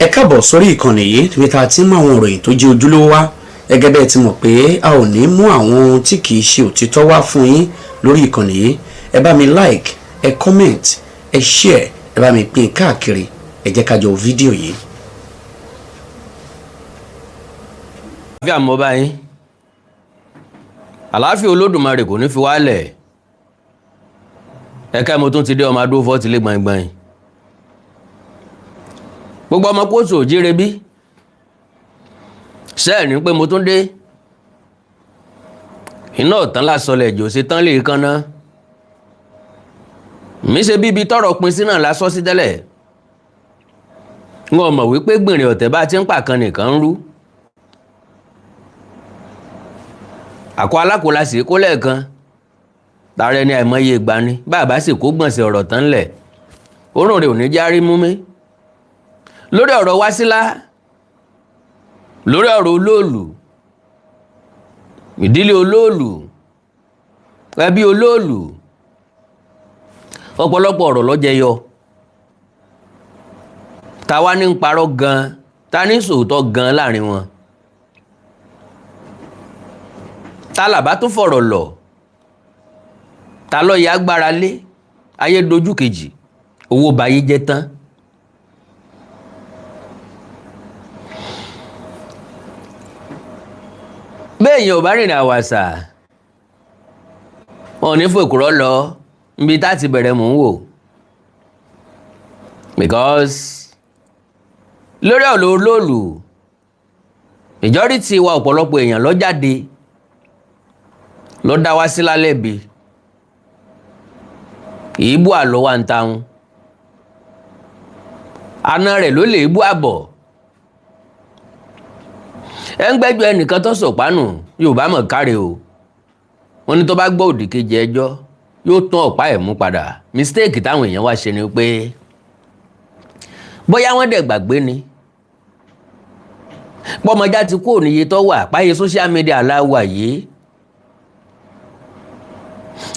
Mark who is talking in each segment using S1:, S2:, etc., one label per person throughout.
S1: Ẹ káàbọ̀ sórí ìkànnì yìí níbi tá a ti ń mú àwọn ìròyìn tó jẹ́ ojúlówó wá. Gẹ́gẹ́ bẹ́ẹ̀ ti mọ̀ pé a ò ní mú àwọn ohun tí kìí ṣe òtítọ́ wá fún yín lórí ìkànnì yìí. Ẹ bá mi like, ẹ comment, ẹ share, ẹ bá mi pín káàkiri. Ẹ jẹ́ ká jọ wo fídíò yìí.
S2: Àlàáfíà mọ́ báyìí, àlàáfíà Olódùmarè kò ní fi wálẹ̀. Ẹ̀ka mo tún ti dé, ọmọ adó fọ́ tilé gbọ̀ngbọ̀n. Gbogbo ọmọ kóòtù òjíire bí sẹ́ẹ̀ ní pé mo tún dé. Iná ọ̀tán lásọlẹ̀ jò ṣe tán lè kanná mi ṣe bíbi tọrọ pin sí náà lásọ sí tẹ́lẹ̀. Wọn mọ̀ wípé gbìnrín ọ̀tẹ̀ bá ti ń pàkan nìkan ń rú àkọ alákòólá sì kó lẹ́ẹ̀kan tààrẹ ní àìmọye ìgbà ni bàbá sì kó gbọ̀nsẹ̀ ọ̀rọ̀ tán lẹ̀, òórùn rẹ̀ ò ní járí mú mi lórí ọ̀rọ̀ Wásílà, lórí ọ̀rọ̀ olóòlù, ìdílé olóòlù, ẹbí olóòlù. Ọ̀pọ̀lọpọ̀ ọ̀rọ̀ ló jẹyọ. Ta wá ní ń parọ́ gan, ta ní sòótọ́ gan láàrin wọn, ta làbá tó fọ̀rọ̀ lọ̀, ta ló yẹ agbára lé. Ayé dojú kejì, owó bayé jẹ́ tán. Bẹ́ẹ̀ yẹn ò bá rìnrìn àwàsà, wọn ò ní fòkúrọ́ lọ níbi tá a ti bẹ̀rẹ̀. Mò ń wò because lórí ọ̀rọ̀ olóòlù, majority wa, ọ̀pọ̀lọpọ̀ èèyàn ló jáde ló dá wá sí lálẹ́ bí ìbú àlọ́ wa ń taun àna rẹ̀ ló lè bú àbọ̀. Ẹ ń gbẹ́jọ́ ẹnìkan tó sọ̀pánù. Yorùbá mọ̀ káre o, wọ́n ní tó bá gbọ́ òdì kejì ẹjọ́, yóò tún ọ̀pá ẹ̀ mú padà. Mistake táwọn èèyàn wá ṣe ni pé bóyá wọ́n dẹ̀ gbàgbé ni pọ́mọjá ti kú òníye tó wà páyé social media láwà yìí,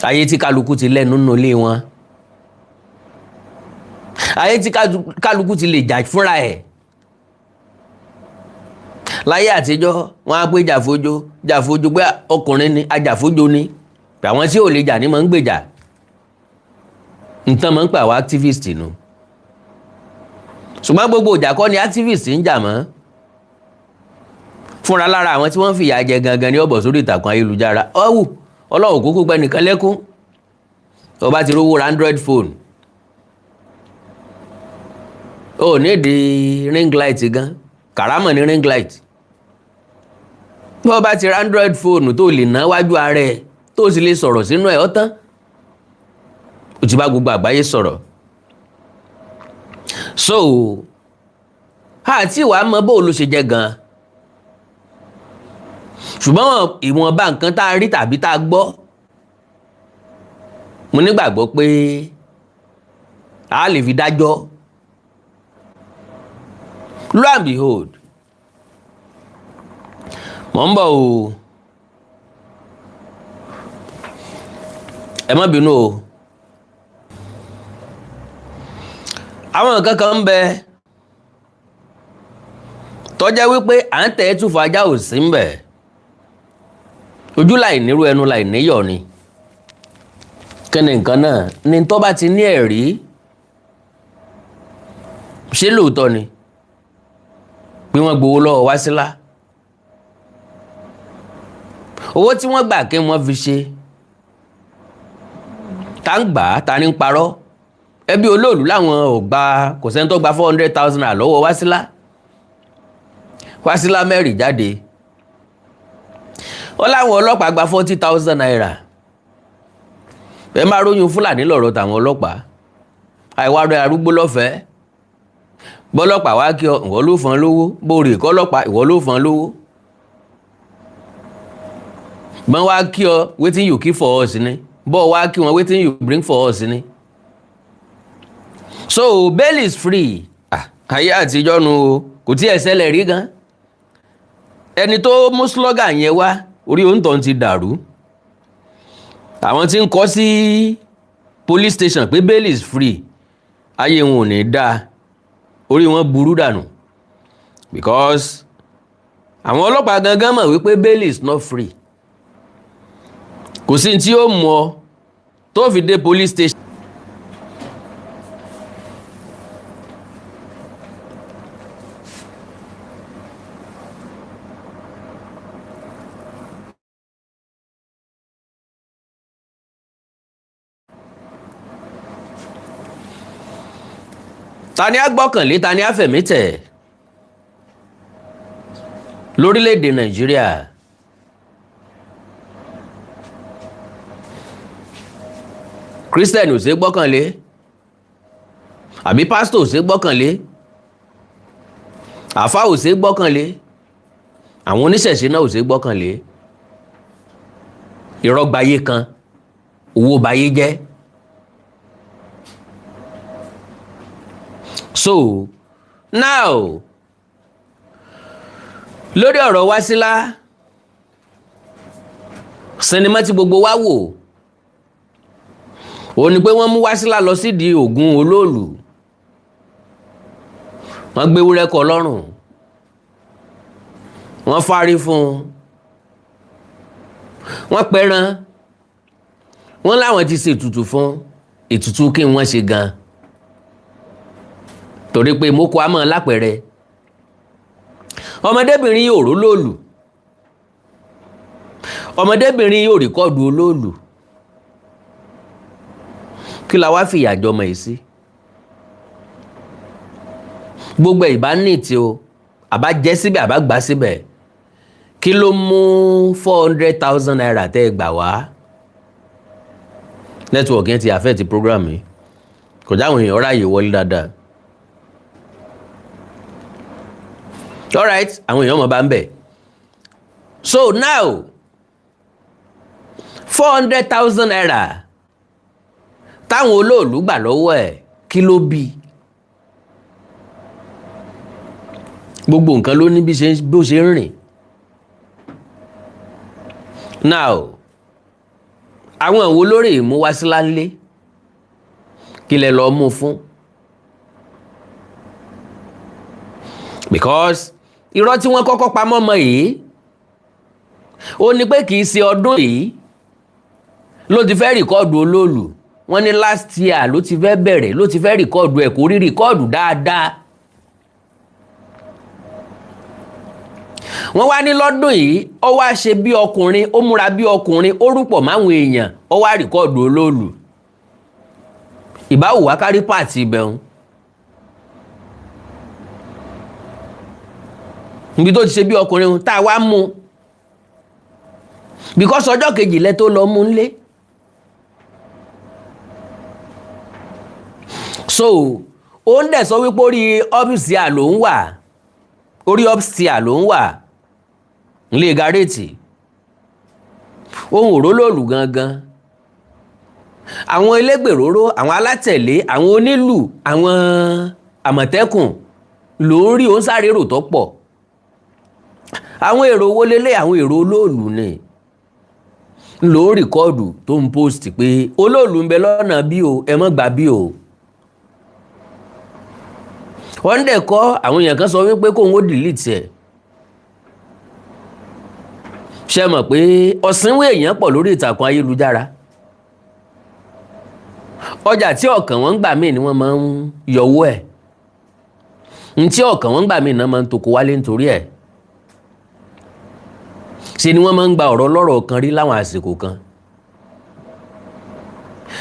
S2: ayé tí kálukú ti lẹ́nu nínú ilé wọn, ayé tí kálukú ti lè jà fúnra ẹ̀. Láyé àtijọ́, wọ́n á pé jàfojo jàfojo, pé ọkùnrin ni ajàfojo ni, pé àwọn tí ò lè jà ní máa ń gbèjà. Nǹkan máa ń pè àwọn activist nu, ṣùgbọ́n gbogbo ìjà kọ́ ni activist ń jà mọ́ fúnra lára. Àwọn tí wọ́n fìyà jẹ gangan ní ọ̀bọ̀ sórí ìtàkùn ayélujára. Ọ̀wù ọlọ́run kúkú gbẹ nìkan lẹ́kún. Tó bá ti rówó ra Android phone, ó ní di ring light gan, kàrámọ̀ ní ring light. Bó bá ti ra Android phone tó lè ná wájú ara ẹ̀, tó sì lè sọ̀rọ̀ sínú ẹ̀, ọ́ tán, ó ti bá gbogbo àgbáyé sọ̀rọ̀. So àti ìwà mọ bó ló ṣe jẹ́ gan, ṣùgbọ́n ìwọ̀nba nǹkan tá a rí tàbí tá a gbọ́, mo nígbàgbọ́ pé a lè fi dájọ́. Lo and behold, mò ń bọ̀ o, ẹ má bínú o. Àwọn nǹkan kan ń bẹ tó jẹ́ wípé à ń tẹ̀ ẹ́ túfọ̀ ajá ò sí ń bẹ̀, ojú láì nírú, ẹnu láì níyọ̀ ni. Kí ni nǹkan náà ni tó bá ti ní ẹ̀rí? Ṣé lóòótọ́ ni pé wọ́n gbowó lọ́wọ́ Wásílà? Owó tí wọ́n gbà, kí wọ́n fi ṣe? Tá ń gbà á, ta ní ń parọ́? Ẹbí olóòlù làwọn ò gba, kò sẹ́ni tó gba 400,000 naira lọ́wọ́ Wásílà. Wásílà mẹ́rì jáde, ó láwọn ọlọ́pàá gba 40,000 naira. Ẹ máa róyún Fúlàní lọ̀rọ̀ tàwọn ọlọ́pàá, àìwá rẹ arúgbó lọ́fẹ̀ẹ́. Bọ́lọ́pàá wá kí ọ, ìwọ ló fọ́n lówó. Bóòrè kọ́ ọlọ́pàá, ìwọ ló fọ́n lówó. Bọ́n wá kí ọ, wetin you keep for us ni. Bọ́ọ̀ wá kí wọn, wetin you bring for us ni. So bail is free. Ayé àtijọ́ nu o, kò tí ẹ̀ ṣẹlẹ̀ rí gan. Ẹni tó mú slogan yẹn wá, orí òǹtọ̀ ti dàrú. Àwọn tí ń kọ́ sí police station pé bail is free, ayé wọn ò ní dáa, orí wọn burú dànù. Because àwọn ọlọ́pàá gangan mọ̀ wípé bail is not free. Kò sí tí ó mú ọ tó fi dé police station. Ta ni a gbọ́kànlé? Ta ni a fẹ̀mí tẹ̀ lórílẹ̀‐èdè Nàìjíríà? Christian ò ṣe gbọ́kànlé, àbí pásítọ̀ ò ṣe gbọ́kànlé, àfá ò ṣe gbọ́kànlé, àwọn oníṣẹ̀ṣe náà ò ṣe gbọ́kànlé. Irọ́ gbayé kan, owó bayé jẹ́. So now, lórí ọ̀rọ̀ Wásílà, sinimá tí gbogbo wa wò ó ní pé wọ́n mú Wásílà lọ sídìí Ògún olóòlù, wọ́n gbé ewúrẹ́ kọ́ lọ́rùn, wọ́n fárí fún un, wọ́n pẹran, wọ́n láwọn ti ṣe ètùtù fún. Ètùtù kí wọ́n ṣe gan, torí pé moko àmọ́ lápẹ̀rẹ̀ ọmọdébìnrin yóò ró lóòlù, ọmọdébìnrin yóò record olóòlù. Kí la wá fìyà jọmọ yìí sí? Gbogbo ẹ̀ ìbá ní tí o àbá jẹ́ síbẹ̀, àbá gbà síbẹ̀. Kí ló mú ₦400,000 tẹ́ ẹ gbà wá? Network yẹn ti affect program yìí, kò jáwọn èèyàn ráàyè wọlé dáadáa. Alright, àwọn èèyàn mọ̀ bá ń bẹ̀. So now, ₦400,000 táwọn olóòlù gbà lọ́wọ́ ẹ̀, kí ló bí? Gbogbo nǹkan ló ní bí bó ṣe ń rìn. Now, àwọn ìwo lórí ìmú Wásílà ńlé? Kí lẹ lọ́ọ́ mú fún? Because irọ́ tí wọ́n kọ́kọ́ pamọ́ mọ́ yìí ó ní pé kì í ṣe ọdún yìí ló ti fẹ́ record olóòlù. Wọ́n ní last year ló ti fẹ́ bẹ̀rẹ̀, ló ti fẹ́ record ẹ̀, kò rí record dáadáa. Wọ́n wá ní lọ́dún yìí, ó wá ṣe bí ọkùnrin, ó múra bí ọkùnrin, ó rúpọ̀ máwọn èèyàn, ó wá record olóòlù. Ìbáwò wá kárí pààtì ibẹ̀ níbi tó ti ṣe bí ọkùnrin tá a wá mú, because ọjọ́ kejì lẹ tó lọ mú nlé. So ó ń dẹ̀ sọ wípé orí ọ́fíìsì ló ń wà, orí upstairs ló ń wà nílé gàrẹ́ẹ̀tì. Ohun òrólòlù gangan, àwọn elégbèróró, àwọn alátẹ̀lé, àwọn onílù, àwọn àmọ̀tẹ́kùn ló ń rí. Ó ń sáré rò tó pọ̀. Àwọn èrò owó lélẹ̀, àwọn èrò olóòlù ni ló ń record tó ń post pé olóòlù ń bẹ lọ́nà bí o, ẹ mọ́ gbà bí o. Wọ́n dẹ̀ kọ́ àwọn èèyàn kan sọ wípé kóun ó delete ẹ̀. Ṣe mọ̀ pé ọ̀sìnwó èèyàn pọ̀ lórí ìtàkùn ayélujára? Ọjà tí ọ̀kàn wọn ń gbà míì ni wọ́n máa ń yọwọ́ ẹ̀, ntí ọ̀kàn wọn ń gbà míì náà máa ń toko wálé nítorí ẹ̀. Ṣe ni wọ́n máa ń gba ọ̀rọ̀ lọ́rọ̀ kan rí láwọn àsìkò kan.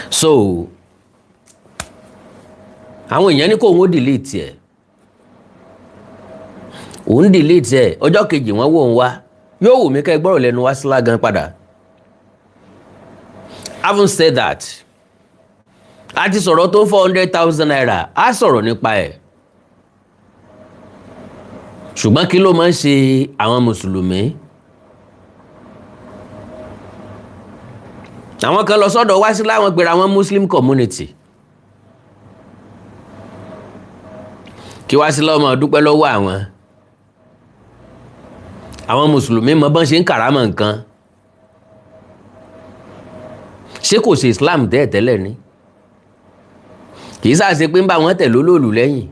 S2: So àwọn èèyàn ní kóun ó delete ẹ̀, òun delete ẹ̀. Ọjọ́ kejì wọ́n wò ń wá. Yóò wù mí kẹ́ gbọ́rọ̀ lẹ́nu Wásílà gan padà. Having said that, a ti sọ̀rọ̀ tó ₦400,000, a sọ̀rọ̀ nípa ẹ̀, ṣùgbọ́n kí ló máa ń ṣe àwọn mùsùlùmí? Àwọn kan lọ sọ́dọ̀ Wásílà, wọn pera wọn Muslim community, kí Wásílà ọmọ dúpẹ́ lọ́wọ́ àwọn mùsùlùmí. Mọ bọ́n ṣe ń kàrámọ̀ nǹkan. Ṣé kò ṣe Islam tẹ́ẹ̀ tẹ́lẹ̀ ni? Kì í sáà ṣe pé ń bá wọn tẹ̀lé olóòlù lẹ́yìn.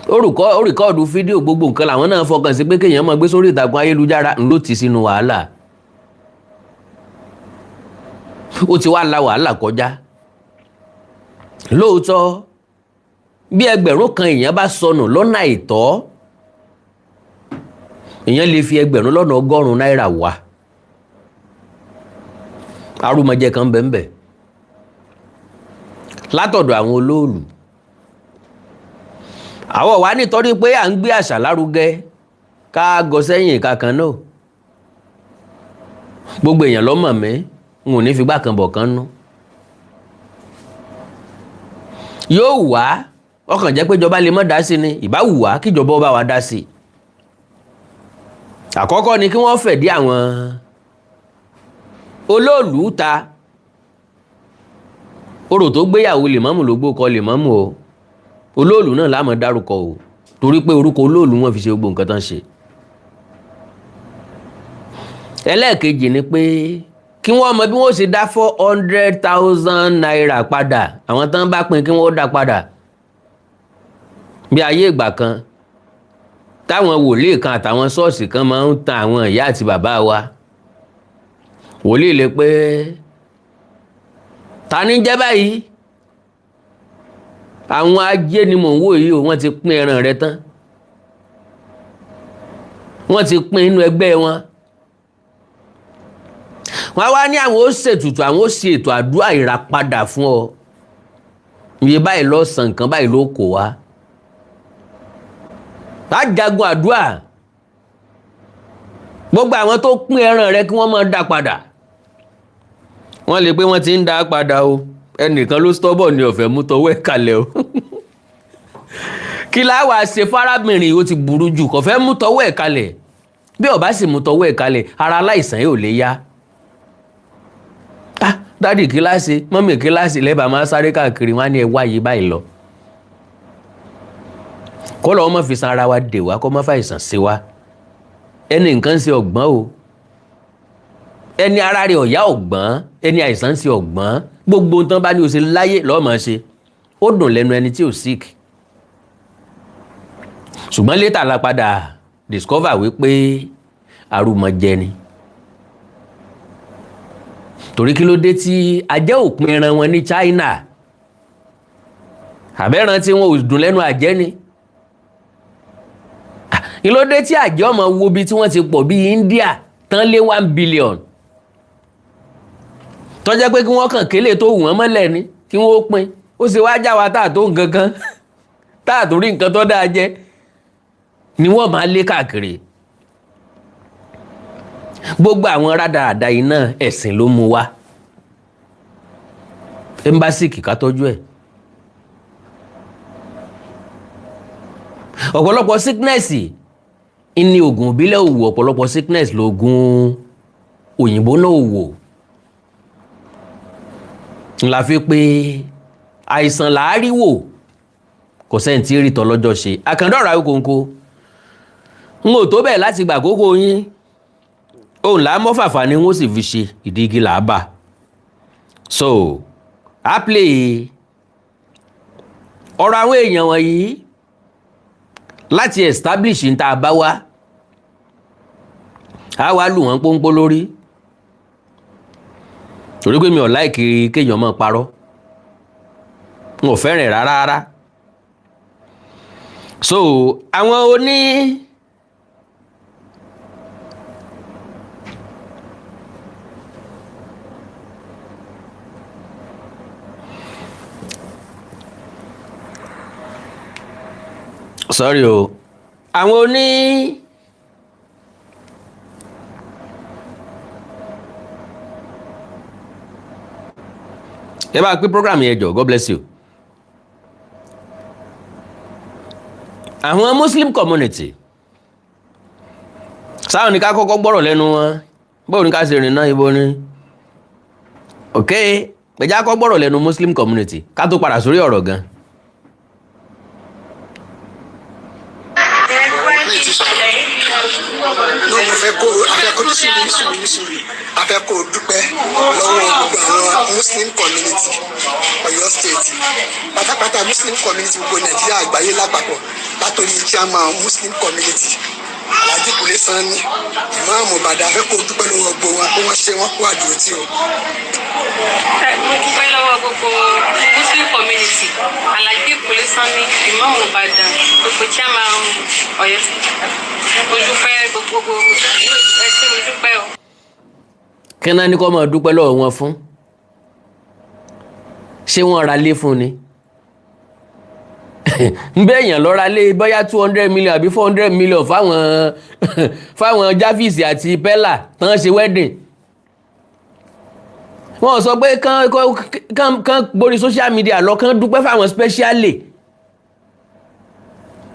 S2: Ó record fídíò, gbogbo nǹkan làwọn náà fọkàn sí pé kéèyàn máa gbé sórí ìtàkùn ayélujára ń ló ti sínú wàhálà. Ó ti wá la wàhálà kọjá lóòótọ́. Bí 1,000 èèyàn bá sọnù lọ́nà àìtọ́, èèyàn lè fi 1,000,000 náírà wá. Arúmọjẹ kan bẹ́ẹ̀ látọ̀dọ̀ àwọn olóòlù. Àwọn wà nítorí pé à ń gbé àṣà lárugẹ ká gọ sẹ́yìn ìka kan náà. Gbogbo èèyàn ló mọ̀ mí, n ò ní figbá kan bọ̀ kan nú. Yóò wá ọkàn jẹ́ pé ìjọba lè má dá sí ni. Ìbá wù wá kíjọba ó bá wa dá sí. Àkọ́kọ́ ni kí wọ́n fẹ̀dí àwọn olóòlù ta. Orò tó gbéyàwó lèmọ́mù ló gbó kọ lèmọ́mù o. Olóòlù náà láàmú dárúkọ o, torí pé orúkọ olóòlù wọn fi ṣe gbogbo nǹkan tán ṣe. Ẹlẹ́ẹ̀kejì ni pé kí wọ́n mọ bí wọ́n ṣe dá ₦400,000 padà. Àwọn tán bá pín, kí wọ́n dá padà. Bí ayé ìgbà kan táwọn wòlíì kan àtàwọn ṣọ́ọ̀ṣì kan máa ń tan àwọn ìyá àti bàbá wa. Wòlíì lè pé, "Ta ni jẹ́ báyìí? Àwọn ajé ni mò ń wò yìí o. Wọ́n ti pín ẹran rẹ tán, wọ́n ti pín inú ẹgbẹ́ wọn." Wọ́n wá ní àwọn ó ṣètùtù, àwọn ó ṣe ètò àdúrà ìràpadà fún ọ. Iye báyìí lọ́sàn, nǹkan báyìí ló kó wá. Lájagun àdúrà, gbogbo àwọn tó pín ẹran rẹ, kí wọ́n máa dá padà. Wọ́n lè pé wọ́n ti ń dá padà o, ẹnìkan ló stubborn ní ọ̀fẹ́ mú tọwọ́ ẹ̀ kalẹ̀ o. Kí láwàá ṣe fárábìnrin? Ó ti burú jù, kò fẹ́ mú tọwọ́ ẹ̀ kalẹ̀. Bí ó bá sì mú tọwọ́ ẹ̀ kalẹ̀, ara aláìsàn yóò lè yá. Ah, daddy, kíláàsì, mummy, kíláàsì, lẹ́bàá máa sáré káàkiri. Wọn á ní ẹ wáyé báyìí lọ. Kọ́ lọ́wọ́ má fi san ara wa dè wá, kọ́ má fàìsàn sí wa. Ẹni nǹkan ń ṣe ọ̀gbọ́n o, ẹni ara rẹ̀ ọ̀yá ọ̀gbọ́n, ẹni àìsàn ń ṣe ọ̀gbọ́n. Gbogbo nǹkan bá ní o ṣe láyé lọ́ọ́ máa ṣe, ó dùn lẹ́nu ẹni tí ò sick. Ṣùgbọ́n later la padà discover wípé arúmọjẹ ni. Torí kí ló dé tí ajẹ́ òpin ẹran wọn ní China? Àbẹ́ran tí wọn ò dùn lẹ́nu àjẹ́ ni? Kí ló dé tí àjẹ́ ọmọ wo bí tí wọ́n ti pọ̀ bí India tán lé 1 billion, tó jẹ́ pé kí wọ́n kàn kélé tó wù wọ́n mọ́lẹ̀ ni kí wọ́n ó pín? Ó sì wá já wa tá à tó nǹkan kan, tá à tó rí nǹkan tó dáa jẹ ni wọ́n máa lé káàkiri. Gbogbo àwọn rádaràda yìí náà, ẹ̀sìn ló mú wá. Embassy kìka tọ́jú ẹ̀. Ọ̀pọ̀lọpọ̀ sickness ní oògùn ìbílẹ̀ òwò, ọ̀pọ̀lọpọ̀ sickness lóògùn òyìnbó náà òwò. Ńlá fi pé àìsàn làárí wò, kò sẹ́ni tí rí tọ́lọ́jọ́ ṣe. Àkàndọ̀rọ̀ Awíkonko, n ò tó bẹ́ẹ̀ láti gbà kókó yín. Òun là á mọ́ fàfà ni wọ́n sì fi ṣe ìdígi là á bà. So a play ọ̀rọ̀ àwọn èèyàn wọ̀nyí láti establish n tá a bá wá, a wá lù wọ́n pọ́npọ́n lórí, torí pé mi ò like kéèyàn máa parọ́, n ò fẹ́ràn rárá rárá. So àwọn oní sorry o, àwọn oní ẹ bá pín program yẹn jọ. God bless you. Àwọn Muslim community sáwọn ní ká kọ́kọ́ gbọ́rọ̀ lẹ́nu wọn. Báwo ni ká ṣe rìn náà? Ibo ni? Ok, pẹ̀já kọ́ gbọ́rọ̀ lẹ́nu Muslim community ká tó padà sórí ọ̀rọ̀ gan.
S3: No, mo fẹ́ kó a fẹ́ kó nísìnyí, nísìnyí, nísìnyí, a fẹ́ kó dúpẹ́ lọ́wọ́ gbogbo àwọn Muslim community Ọ̀yọ́ State pátápátá, Muslim community gbogbo Nàìjíríà, àgbáyé lápapọ̀. Látòrí chairman Muslim community, Alhaji Kule Sanni, Ìmáàmù Ìbàdàn, afẹ́ kó dúpẹ́ lọ́wọ́ gbogbo wọn pé wọ́n ṣe, wọ́n kó àdúró tí o.
S4: Mo dúpẹ́ lọ́wọ́ gbogbo Muslim community, Alhaji Kule Sanni, Ìmáàmù Ìbàdàn, gbogbo chairman Ọ̀yọ́. Mo dúpẹ́ gbogbo, ẹ ṣé, mo dúpẹ́ o.
S2: Kí náà ní kó máa dúpẹ́ lọ́wọ́ wọn fún? Ṣé wọ́n ra lé fún ni? Nbẹ èèyàn lọ ra lé bóyá 200 million àbí 400 million fáwọn Jarvis àti Pella tán ṣe wedding. Wọ́n sọ pé kán gborí social media lọ, kán dúpẹ́ fáwọn specially.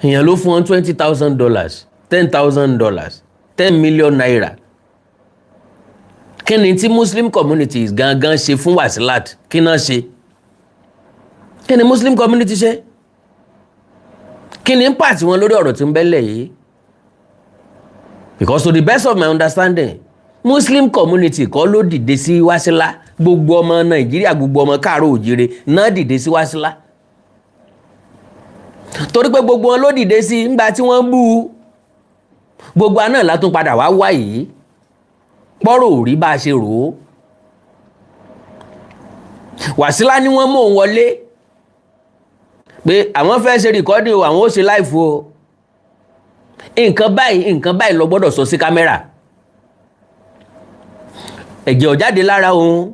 S2: Èèyàn ló fún wọn $20,000, $10,000, ₦10 million. Kí ni tí Muslim communities gangan ṣe fún Wasilat? Kí náà ṣe? Kí ni Muslim community ṣe? Kí ni impact wọn lórí ọ̀rọ̀ tí ń bẹ́lẹ̀ yìí? Because to the best of my understanding, Muslim community kọ́ ló dìde sí Wasila. Gbogbo ọmọ Nàìjíríà, gbogbo ọmọ káàárọ̀ òjìrè náà dìde sí Wasila, torí pé gbogbo wọn ló dìde sí ńgbà tí wọ́n bú u. Gbogbo àná látún padà wá wá yìí, pọ́rọ̀ ò rí bá a ṣe rò ó. Wàsílà ni wọ́n mú òun wọlé pé àwọn fẹ́ ṣe record o, àwọn ó ṣe live o, nǹkan báyìí, nǹkan báyìí lọ gbọ́dọ̀ sọ sí kámẹ́rà. Ẹ̀jẹ̀ ò jáde lára òun,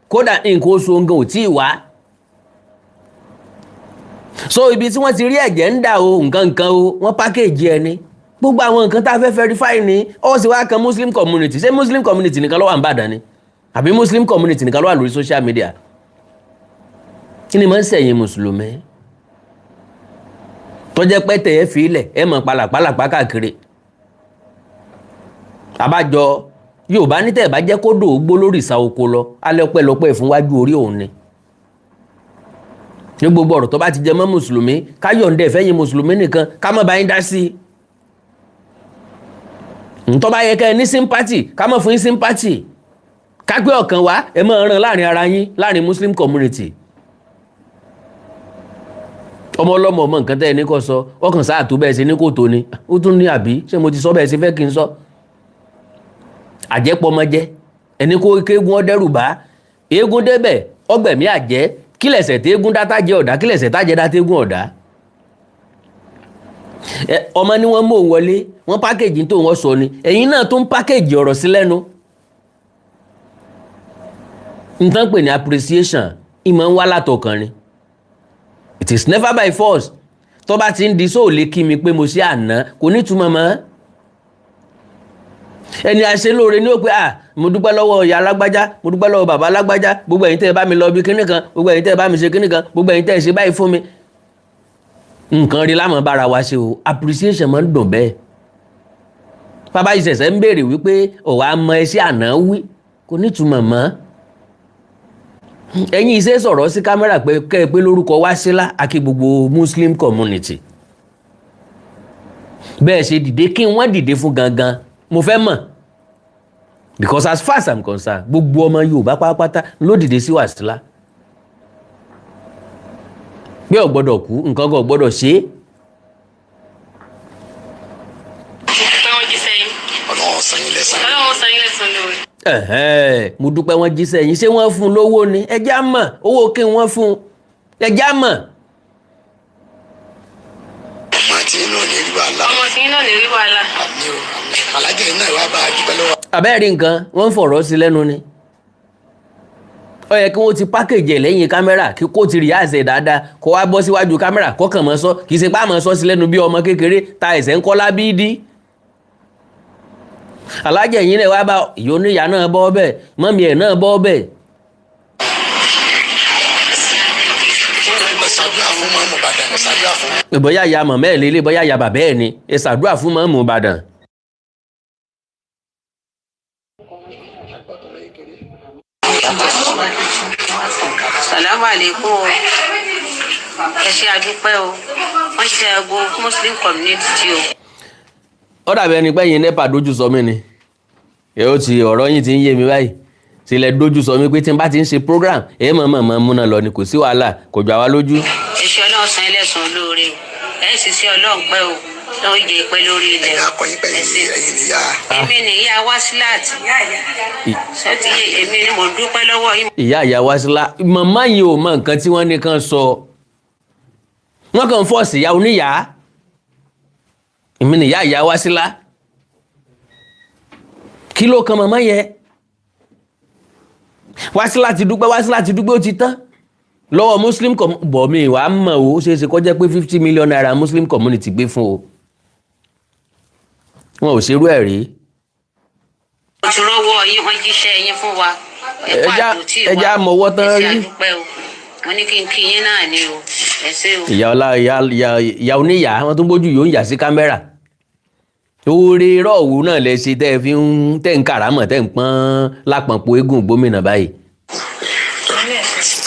S2: kódà nǹkan oṣù òun gan ò tí ì wá. So ibi tí wọ́n ti rí ẹ̀jẹ̀ ń dà o, nǹkan nǹkan o, wọ́n package ẹni. Gbogbo àwọn nǹkan tá a fẹ́ verify ni. Ó sì wá kan Muslim community. Ṣé Muslim community nìkan ló wà n'Ìbàdàn ni, àbí Muslim community nìkan ló wà lórí social media? Kí ni máa ń sẹ̀yìn mùsùlùmí tó jẹ́ pé tẹ̀ ẹ́ fi ilẹ̀ ẹ mọ̀ palàpalàpá káàkiri? Àbájọ Yorùbá ní tẹ̀ bá jẹ́ kó dò ó gbó lórí ìsà oko lọ alẹ́, ọpẹ́lọpẹ́ fún wájú orí òun ni. Ní gbogbo ọ̀rọ̀ tó bá ti jẹ mọ́ mùsùlùmí, káyọ̀ǹdẹ̀ fẹ́yìn mùsùlùmí nìkan, ká má bá yín dá sí i. Ntọ́ bá yẹ kẹ́ ẹ ní sympathy, ká má fún yín sympathy. Ká gbé ọ̀kan wá, ẹ máa ràn láàrin ara yín, láàrin Muslim community. Ọmọ ọlọ́mọ ọmọ nǹkan tẹ́ ẹ ní kò sọ, ọkàn sáà tó bẹ́ẹ̀ ṣe ní kò tó ni. Ó tún ní, àbí ṣé mo ti sọ bẹ́ẹ̀ ṣe fẹ́ kí n sọ? Àjẹpọmọjẹ ẹni kó kéegun ọdẹrù bá eégún débẹ̀, ọgbẹ̀mí àjẹ́. Kílẹ̀sẹ̀ tí eégún dá tájẹ́ ọ̀dá? Kílẹ̀sẹ̀ tájẹ́ dá tégún ọ̀dá? Ọmọ ni wọ́n mú òun wọlé, wọ́n package tó wọ́n sọ ni. Ẹ̀yin náà tó ń package ọ̀rọ̀ sí lẹ́nu. Nǹkan pè ní appreciation, ìmọ̀ ń wá látọkàn ni. It is never by force. Tó bá ti ń di sóòlè kí mi pé mo ṣe àná, kò ní túmọ̀ mọ́. Ẹni àṣelóore ní ó pé, "À, mo dúpẹ́ lọ́wọ́ ìyá alágbájá, mo dúpẹ́ lọ́wọ́ bàbá alágbájá, gbogbo ẹ̀yin tẹ́ ẹ bá mi lọ bí kíní kan, gbogbo ẹ̀yin tẹ́ ẹ bá mi ṣe kíní kan, gbogbo ẹ̀yin tẹ́ ẹ ṣe báyìí fún mi." Nǹkan rí lámọ̀ bára wa ṣe o. Appreciation máa ń dùn bẹ́ẹ̀. Bàbá ìṣẹ̀ṣẹ̀ ń béèrè wípé ọ̀wá mọ ẹṣẹ́ àná wí, kò ní túmọ̀ mọ́. Ẹ̀yin iṣẹ́ sọ̀rọ̀ sí kámẹ́rà pé kẹ́ ẹ pé lórúkọ Wásílà àti gbogbo Muslim community, bẹ́ẹ̀ ṣe dìde, kí wọ́n dìde fún gangan, mo fẹ́ mọ̀. Because as far as I'm concerned, gbogbo ọmọ Yorùbá pátápátá ló dìde sí Wàsílà bí ò gbọ́dọ̀ kú, nǹkan kan ò gbọ́dọ̀ ṣe é.
S4: Mo dúpẹ́, wọ́n jíṣẹ́ yín.
S3: Ọlọ́run san yín lẹ́san.
S4: Ọlọ́run san yín lẹ́san lóore.
S2: Ẹ̀hẹ́n, mo dúpẹ́, wọ́n jíṣẹ́ yín. Ṣé wọ́n fún un lówó ni? Ẹ já mọ̀. Owó kí wọ́n fún un? Ẹ já mọ̀.
S3: Ọmọ tí inú ò ní rí wàhálà.
S4: Ọmọ tí yín náà lè rí wàhálà.
S3: Àmín o, àmín. Alájẹ yìí náà wàá bá a dúpẹ́ lọ́wọ́.
S2: Àbẹ́rẹ́ nǹkan, wọ́n ń fọ̀rọ̀ sí lẹ́nu ni. Ó yẹ kí wọ́n ti package ẹ̀ lẹ́yìn kámẹ́rà, kí kó ti rehearse ẹ̀ dáadáa, kó wá bọ́ síwájú kámẹ́rà, kó kàn mọ́ sọ. Kì í ṣe pé àmọ́ sọ sí lẹ́nu bí ọmọ kékeré ta ẹ̀sẹ̀ ń kọ́ lábídí. Alájẹ yìí náà wá bá ìyá oníyà náà bọ́ bẹ́ẹ̀, mọ́mí ẹ̀ náà bọ́ bẹ́ẹ̀.
S3: Ẹ ṣàdúrà fún mọ́mù Ìbàdàn, ẹ ṣàdúrà fún.
S2: Bóyá ìyá màmá ẹ̀ lélẹ̀, bóyá ìyá bàbá ẹ̀ ni. Ẹ ṣàdúrà fún mọ́mù Ìbàdàn.
S4: Sàlámù àlékún o. Ẹ ṣe, àdúpẹ́ o. Wọ́n ṣe ẹgbẹ́ Muslim community o.
S2: Ó dàbí ẹni pé yín NEPA dojú sọ mí ni. Yóò ti ọ̀rọ̀ yín ti ń yé mi báyìí. Tilẹ̀ dojú sọ mí pé tí n bá ti ń ṣe program, ẹ mọ̀ mọ̀ mọ̀ múná lọ ni. Kò sí wàhálà, kò jọ àwa lójú.
S4: Ẹ ṣe, Ọlọ́run san ẹlẹ́sàn olóore o. Ẹ Ẹ sì ṣe Ọlọ́run pẹ́ o, lọ́wọ́ jẹ́ pẹ́ lórí ilẹ̀.
S3: Ẹ̀yin akọyin pé
S4: Ẹ ṣé.
S3: ẹ̀yin nìyá.
S4: Èmi nìyá Wasilat sọtí, èmi ni mo dúpẹ́ lọ́wọ́ yín.
S2: Ìyá Wásílà, màmá yìí ò mọ nǹkan tí wọ́n ní kàn sọ, wọ́n kàn force ìyá oníyàá. Èmi ni ìyá Wásílà, kí ló kan màmá yẹn? Wásílà ti dúpẹ́, Wásílà ti dúpẹ́, ó ti tán lọ́wọ́ Muslim bọ̀ mi wàá mọ̀ o. Ó ṣeé ṣe kó jẹ́ pé ₦50 million Muslim community gbé fún o. Wọn ò ṣerú ẹ̀ rí.
S4: Mo ti rọ́wọ́ yín, wọ́n jíṣẹ́ yín fún wa. Ẹ kú àdótì wa.
S2: Ẹja mọwọ́ tán
S4: Ẹ ṣé,
S2: rí.
S4: àdúpẹ́ o. Mo ní kí n kí yín náà ni o. Ẹ ṣé o.
S2: Ìyá ọlá, ìyá ìyá ìyá oníyà, wọn tún bójú yóò ń yà sí kámẹ́rà. Oore rọ́ọ̀wù náà lẹ ṣe tẹ́ ẹ fi ń tẹ́ ń kàrámọ̀, tẹ́ ń pọ́n lápọ̀npọ̀ eégún gómìnà báyìí.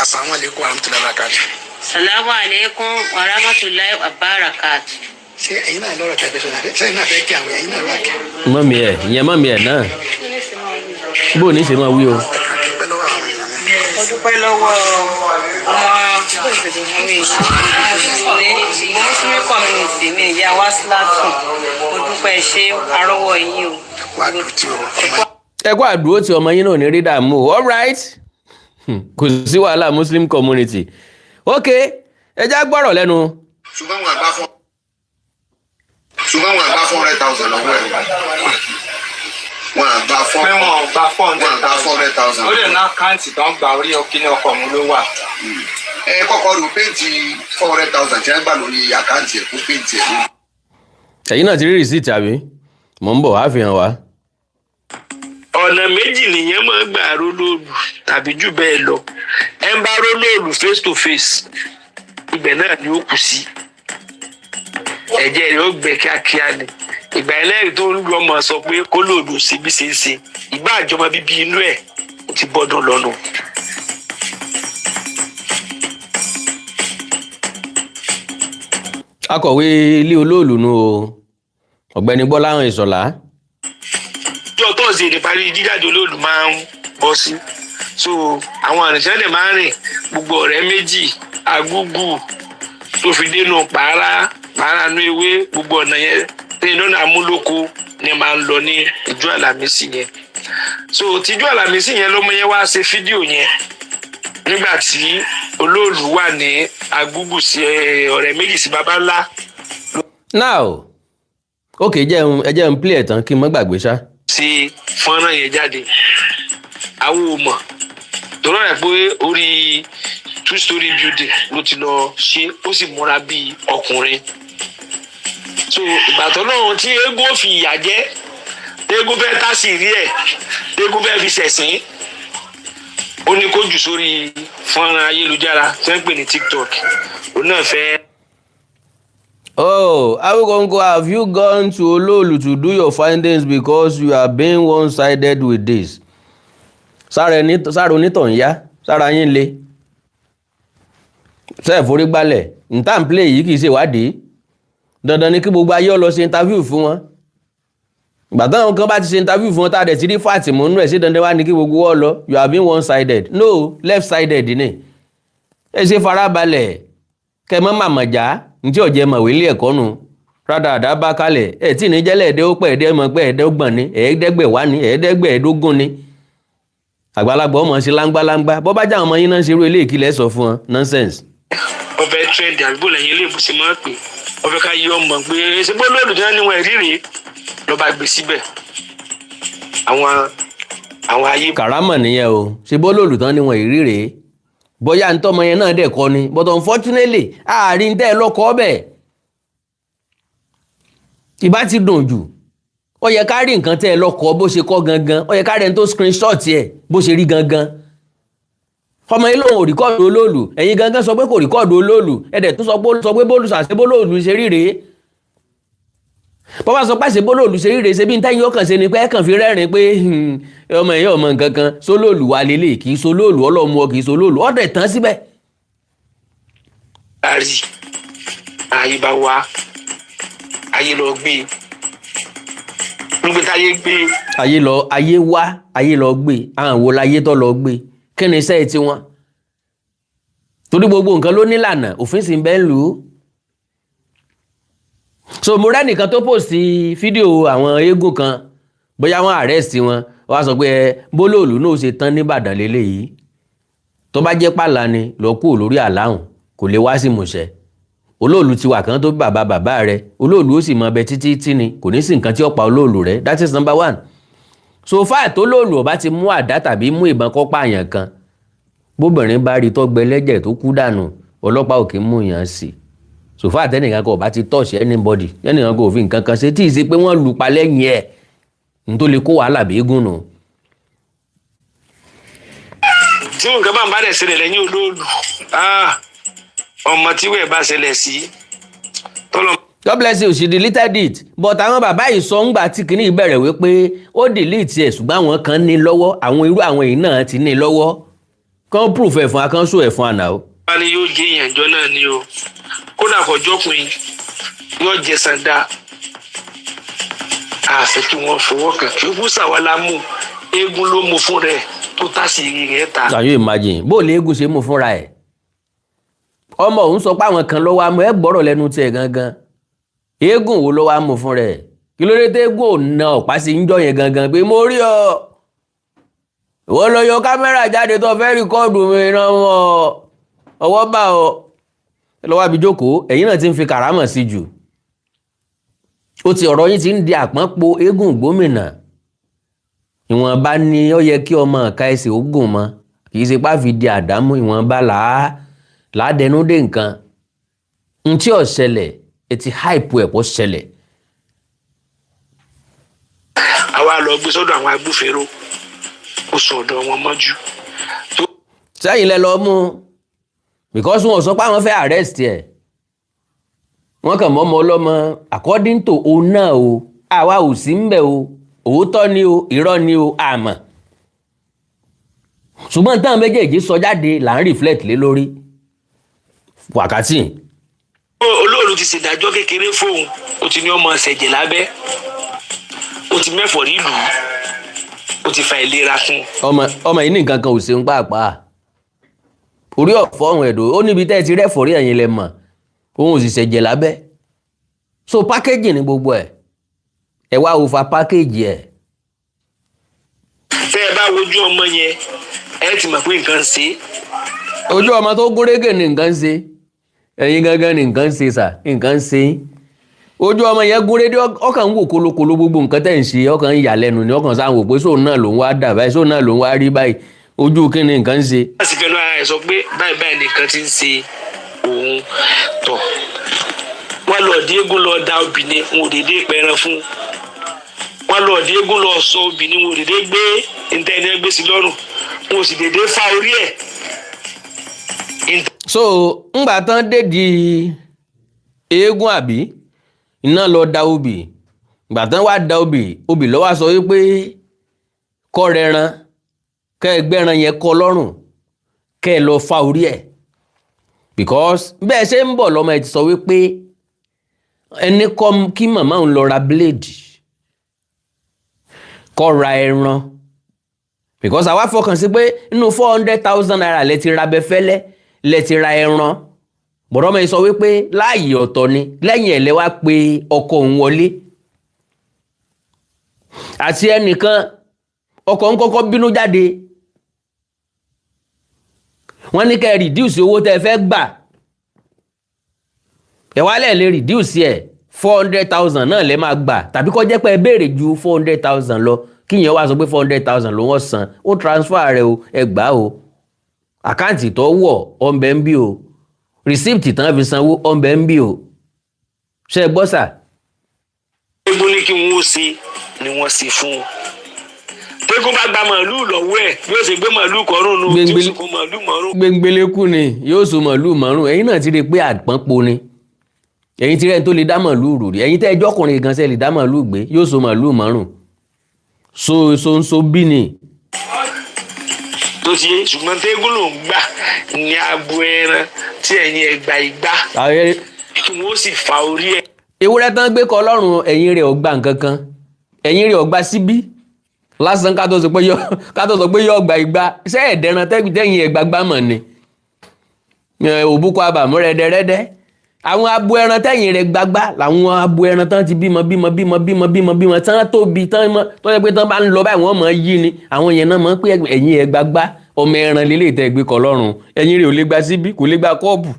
S3: Asalaamu aleykum wa rahmatulahi wa barakatu.
S4: Salamu aleykum wa rahmatulahi wa barakatu.
S3: Ṣé ẹ̀yin náà lọ́rọ̀ tẹ́ fẹ́ sọ náà? Ṣé ẹ̀yin náà fẹ́ kí àwọn ẹ̀yin náà wá kí?
S2: Mọ́mí ẹ̀, ìyẹn mọ́mí ẹ̀ náà, bó ní ṣe máa wí o.
S3: Ẹ kàn dúpẹ́ lọ́wọ́ àwọn èèyàn mi.
S5: Mo dúpẹ́ lọ́wọ́ àwọn Muslim community mi, ìyá Wáṣílátù. Mo dúpẹ́, ṣé arọ́wọ́ yín o.
S3: Wà á dùn tí o ọmọ.
S2: Ẹ kó àdúró tí ọmọ yín náà ní rí dààmú o. All right. Kò sí wàhálà, Muslim community. Ok, ẹ já gbọ́rọ̀ lẹ́nu.
S6: Ṣùgbọ́n wọn àgbà 400,000 lọ́wọ́ ẹ̀, wọn àgbà four
S7: Pé wọn ò gba 400
S6: wọn àgbà 400,000.
S7: Ó lè ná account tó ń gba orí ọkìní ọkọ̀ òun ló wà.
S6: Ẹ kọ́kọ́ rò paint 400,000 tí wọ́n gbà lórí account ẹ̀, kó paint ẹ̀ lórí.
S2: Ẹ̀yin náà ti rí receipt àbí? Mò ń bọ̀ wá fi hàn wá.
S8: Ọ̀nà méjì nìyẹn máa ń gbà rólóòlù tàbí jù bẹ́ẹ̀ lọ. Ẹ ń bá rólóòlù face to face, ibẹ̀ náà ni ó kù sí, ẹ̀jẹ̀ rẹ̀ ó gbẹ kíákíá ni. Ìgbà ẹlẹ́rìí tó ń lu ọmọ sọ pé kó lòdù sí bí ṣe ń ṣe ìgbà àjọmọ bíbí inú ẹ̀, ó ti bọ́dún lọ́nu.
S2: Akọ̀wé ilé olóòlù nu o, ọ̀gbẹ́ni Gbọ́láhàn Ìṣọ̀lá.
S8: Ọjọ́ tọ́sídẹ̀ẹ́ ní parí jíjáde olóòlù máa ń bọ́ sí, so àwọn àrìnsẹ́ lè máa ń rìn gbogbo ọ̀rẹ́ méjì agúgù tó fi dénú pààrà pààrà nú ewé, gbogbo ọ̀nà yẹn ní lọ́nà amúlòkó ni máa ń lọ ní ìjọ Àlàmísì yẹn. So tíjọ Àlàmísì yẹn lọ́mọ yẹn wá ṣe fídíò yẹn nígbà tí olóòlù wà ní agúgù sí ọ̀rẹ́ méjì sí baba ńlá.
S2: Now, ok, jẹ́ ẹ jẹ́ n play ẹ̀ tán kí n má gbàgbé ṣá.
S8: Ṣe fọ́nrán yẹn jáde, àwọn ò mọ̀ tọ́lọ́ rẹ̀ pé orí two story building ló ti lọ ṣe, ó sì múra bíi ọkùnrin. So ìgbà tó náà tí eégún ò fi ìyà jẹ, eégún fẹ́ tá sí rí ẹ̀, eégún fẹ́ fi ṣẹ̀sín, ó ní kó jù sórí fọ́nrán ayélujára tí wọ́n ń pè ní TikTok, òun náà fẹ́.
S2: Oh, Awikonko, have you gone to Olóòlù to do your findings, because you are being one-sided with this? Sára ẹni sára onítàn yá, sára yín le. Ṣé ẹ̀ forí gbálẹ̀? Nta ń play yìí kì í ṣe ìwádìí. Dandan ni kí gbogbo ayé ó lọ ṣe interview fún wọn. Ìgbà táwọn kan bá ti ṣe interview fún wọn, tá a dẹ̀ ti rí fact mú nínú ẹ̀, sí dandan wá ní kí gbogbo wọn lọ? You are being one-sided. No, left-sided ni. Ẹ ṣe farabalẹ̀ kẹ mọ́ màmá já ntí ọ̀jẹ̀ mọ̀wé ilé ẹ̀kọ́ nu rádàdà bá kalẹ̀ ẹ̀ tí ní jẹ́lẹ̀ ẹ̀dẹ́ ó pẹ́ ẹ̀dẹ́ mọ̀ pé ẹ̀ẹ́dẹ́gbọ̀n ni, ẹ̀ẹ́dẹ́gbẹ̀wá ni, ẹ̀ẹ́dẹ́gbẹ̀ẹ́dógún ni. Àgbàlagbà ọmọ sí láńgbáláńgbá bọ́ bá jáwọn ọmọ yín náà ń ṣerú eléyìí, kí lẹ́ sọ fún wọn? Nonsense.
S8: Wọ́n fẹ́ trend àdúgbò lẹ́yìn ilé ìbùsùn máa ń pè, wọ́n fẹ́ ká yí ọmọ pé ṣé bó lóòlù tí wọ́n ní wọn ẹ̀rí rèé lọ́ba gbé síbẹ̀ àwọn ayé.
S2: Kàrámọ̀ nìyẹn o. Ṣe bó lòlù tán ni wọn ìrí rèé, bóyá ntọ́mọ yẹn náà dẹ̀ kọ́ ni, but unfortunately àárín tẹ́ ẹ lọ́kọ́ bẹ̀ ìbá ti dùn jù. Ó yẹ ká rí nǹkan tẹ́ ẹ lọ́kọ́ bó ṣe kọ́ gangan, ó yẹ ká rí ẹni tó screenshot ẹ̀ bó ṣe rí gangan. Ọmọ yìí lòun ò record olóòlù, ẹ̀yin gangan sọ pé kò record olóòlù, ẹ̀dẹ̀ tó sọ pé bóòlù ṣàṣẹ bólóòlù ṣe rí rèé. Bọ́bá sọ pé àṣẹ bólóòlù ṣe rí rèé, ṣe bí n tẹ́yìn ọkàn ṣe ni pé ẹ kàn fi rẹ́rìn pé ọmọ ẹ̀yìn ọmọ nǹkan kan sólóòlù wà lélẹ̀, kì í sólóòlù ọlọ́mọ, kì í sólóòlù ọ̀dẹ̀ tán síbẹ̀.
S8: Àrí ayé bá wá, ayé lọ gbé nígbà táyé gbé.
S2: Ayé lọ, ayé wá, ayé lọ gbé. Àwọn wo láyé tó lọ gbé? Kí ni iṣẹ́ tiwọn? Torí gbogbo nǹkan ló nílànà, òfin sì ń bẹ ń lù ú. So mo rẹ́nìkan tó post fídíò àwọn eégún kan, bóyá wọ́n arrest wọn, wọ́n á sọ pé ẹ bólóòlù náà ṣe tán nìbàdàn lélẹ́yìí. Tó bá jẹ́ pàlà ni lọ kúrò lórí àláhùn, kò lè wá sí ìmúṣẹ. Olóòlù ti wà kan tó bí bàbá bàbá rẹ, olóòlù ó sì mọ ọbẹ títí tí ni kò ní sí nǹkan tí ó pa olóòlù rẹ. That is number one. So far tó lóòlù ọba ti mú àdá tàbí mú ìbọn kọ́ pààyàn kan, bóbìnrin bá rí tọ́gbẹ lẹ́jẹ̀ tó kú dànù, ọlọ́pàá ò kì í mú yàn sí. So far tẹ́nìkan kan ọba ti touch anybody, ẹnìkan kò fi nǹkan kan ṣe tí ì ṣe pé wọ́n lù pa lẹ́yìn ẹ̀ n tó lè kó wàhálà bí eégún nù.
S8: Tí nǹkan bá ń bá dẹ̀ ṣẹlẹ̀ lẹ́yìn olóòlù, ah, ọmọ tí wẹ́ẹ̀ bá ṣẹlẹ̀ sí tọ́lọ́.
S2: God bless you. She deleted it, but àwọn bàbá yìí sọ ńgbà tí kìíní bẹ̀rẹ̀ wípé ó delete ẹ̀, ṣùgbọ́n àwọn kan ní lọ́wọ́, àwọn irú àwọn yìí náà ti ní lọ́wọ́, kán proof ẹ̀ fún wa, kán show ẹ̀ fún àná o.
S8: Bá ní yóò jẹ ìyànjọ náà ni o, kódà kọjọkùnrin yóò jẹ sànda, àfẹ kí wọn fọwọ́ kàn kí ó sàwálà mú eégún ló mú fún rẹ̀ tó tásìrì rẹ̀ ta.
S2: Can you imagine bó lè eégún ṣe mú fúnra ẹ̀? Ọmọ òun sọ pé àwọn kan ló wá mú ẹ, gbọ́rọ̀ lẹ́nu tiẹ̀ gangan. Eégún wo ló wá mú fún rẹ̀? Kí ló dé tẹ́gùn ò na ọ̀pá sí ń jọ yẹn gangan pé mo rí ọ, ìwọ lọ yọ kámẹ́rà jáde tó fẹ́ record mi náà, mọ́ ọwọ́ bá ọ lọ́wọ́ àbí jókòó. Ẹ̀yin náà ti ń fi kàrámọ̀ sí jù. Ó ti ọ̀rọ̀ yín ti ń di àpọ́npo eégún gómìnà. Ìwọ̀nba ni ó yẹ kí ọmọ ọ̀ka ẹsẹ̀ ó gùn mọ́, kì í ṣe pá fi di àdámú. Ìwọ̀nba làá làádẹnu dé nǹkan n tí ò ṣẹlẹ̀, etí hype ẹ̀ pọ̀ ṣẹlẹ̀.
S8: Àwa lọ gbé sọ́dọ̀ àwọn agbófinró, ó sọ ọ̀dọ̀ wọn mọ́jú.
S2: Sẹ́yìn lẹ lọ mú, because wọn ò sọ pé àwọn fẹ́ arrest ẹ̀, wọ́n kàn mọ́ ọmọ ọlọ́mọ. According to òun náà o, àwa ò sí ń bẹ̀ o, òótọ́ ni o, irọ́ ni o, àmọ́ ṣùgbọ́n táwọn méjèèjì sọ jáde là ń reflect lé lórí wákàtí.
S8: Olóòlù ti ṣèdájọ́ kékeré fóun, ó ti ní ọmọ ṣẹ̀jẹ̀ lábẹ́, ó ti mẹ́fọ̀ nílùú, ó ti fa ìlera fún un.
S2: Ọmọ ọmọ yìí ní nǹkan kan ò ṣeun pàápàá, orí ọ̀fọ́ ọ̀hún ẹ̀dọ́ ó níbi tẹ́ ẹ ti rẹ́fọ̀rí, ẹ̀yin lẹ mọ̀, òun ò sì ṣẹ̀jẹ̀ lábẹ́. So package ní gbogbo ẹ̀, ẹ wá over package ẹ̀.
S8: Tẹ́ ẹ bá wojú ọmọ yẹn, ẹ ti mọ̀ pé nǹkan ń ṣe é.
S2: Ojú ọmọ tó gúnrégè ní nǹkan ń ṣe, ẹ̀yin gangan ní nǹkan ń ṣe sà, nǹkan ń ṣe yín. Ojú ọmọ yẹn gúnrégé, ọkàn ń wò kólókóló, gbogbo nǹkan tẹ̀ ń ṣe ọkàn ń yà lẹ́nu ni, ọkàn sáà ń wò pé sóun náà lòún wá dà báyìí, sóun náà lòún wá rí báyìí, ojú kí ni nǹkan ń ṣe.
S8: Wọ́n sì fẹnu ara ẹ̀ sọ pé báyìí báyìí nìkan ti ń ṣe òun tọ̀. Wọ́n lọ di eégún lọ da obì ni, wọn ò dédé pẹran fún wọn. Lọ di eégún lọ sọ obì ni, wọn ò dédé gbé ntẹ́ni gbé sí lọ́rùn, wọn ò sì dédé fa orí ẹ̀.
S2: So ńgbà tán dédi eégún àbí iná lọ da obì, ìgbà tán wá da obì, obì ló wá sọ wípé kọ́ rẹran, kẹ́ ẹ gbẹ́ran yẹn kọ́ lọ́rùn, kẹ́ ẹ lọ fa orí ẹ̀, because bẹ́ẹ̀ ṣe ń bọ̀ lọ́mọ ẹ ti sọ wípé ẹni kọ́ kí màmá òun lọ ra blade, kọ́ ra ẹran, because àwa fọkàn sí pé inú ₦400,000 lẹ ti ra abẹfẹ́lẹ́, lẹ ti ra ẹran. Bọ̀dọ̀ ọmọ yìí sọ wípé láàyè ọ̀tọ̀ ni, lẹ́yìn ẹ̀ lẹ wá pé ọkọ òun wọlé àti ẹnìkan, ọkọ ń kọ́kọ́ bínú jáde. Wọ́n ní kẹ́ ẹ reduce owó tẹ́ ẹ fẹ́ gbà, ẹ wá lẹ̀ lè reduce ẹ̀, 400,000 náà lẹ́ máa gbà, tàbí kó jẹ́ pé ẹ béèrè ju 400,000 lọ, kí yẹn wá sọ pé 400,000 ló wọ́n san, ó transfer rẹ o, ẹ gbà o, account tó wọ̀ ọ̀nbẹ ń bí o, receipt tán fi sanwó ọ̀nbẹ ń bí o. Ṣe é gbọ́ sà?
S8: Eégún ní kí wọ́n ó ṣe ni wọ́n ṣe fún un. Tẹ́gùn bá gba màálùú lọ́wọ́ ẹ̀, bí ó ṣe gbé màálùú kọ́rùn nù tí ó sì kó màálùú mọ́rùn.
S2: Gbẹngbẹlẹ́kù ni yóò so màálùú márùn. Ẹ̀yin náà ti rí i pé àpọ́npo ni ẹ̀yin ti rẹ́ni tó lè dá màálùú rò rí. Ẹ̀yin tẹ́ ẹjọ́ ọkùnrin gan ṣe lè dá màálùú gbé, yóò so màálùú márùn, so so so bí ni.
S8: Tó ti yé, ṣùgbọ́n tẹ́gùn ló ń gbà ní abo ẹran tí ẹ̀yin ẹgbà ìgbà kí wọ́n sì fa orí ẹ̀.
S2: Ewúrẹ́ tán gbé kọ lọ́rùn, ẹ̀yìn rẹ̀ ò gba nǹkan kan, ẹ̀yìn rẹ̀ ò gba síbí lásán, ká tó sọ pé yọ gba igba. Ṣé ẹ̀dẹ̀ran tẹ́yìn ẹ̀gbà gbámọ̀ ni òbúkọ abàmú rẹ́dẹ́rẹ́dẹ́. Àwọn abo ẹran tẹ̀yìn rẹ̀ gbagbá làwọn abo ẹran tán ti bímọ bímọ bímọ bímọ bímọ bímọ tán tóbi tán mọ tó yẹ pé tán bá ń lọ báyìí, wọ́n mọ̀ yí ni. Àwọn yẹn náà mọ̀ pé ẹ̀yìn ẹ̀ gbagbá. Ọmọ ẹran lélẹ̀ tẹ́ gbé kọ lọ́rùn, ẹ̀yìn rẹ̀ ò lè gba síbí, kò lè gba kọ́ọ̀bù.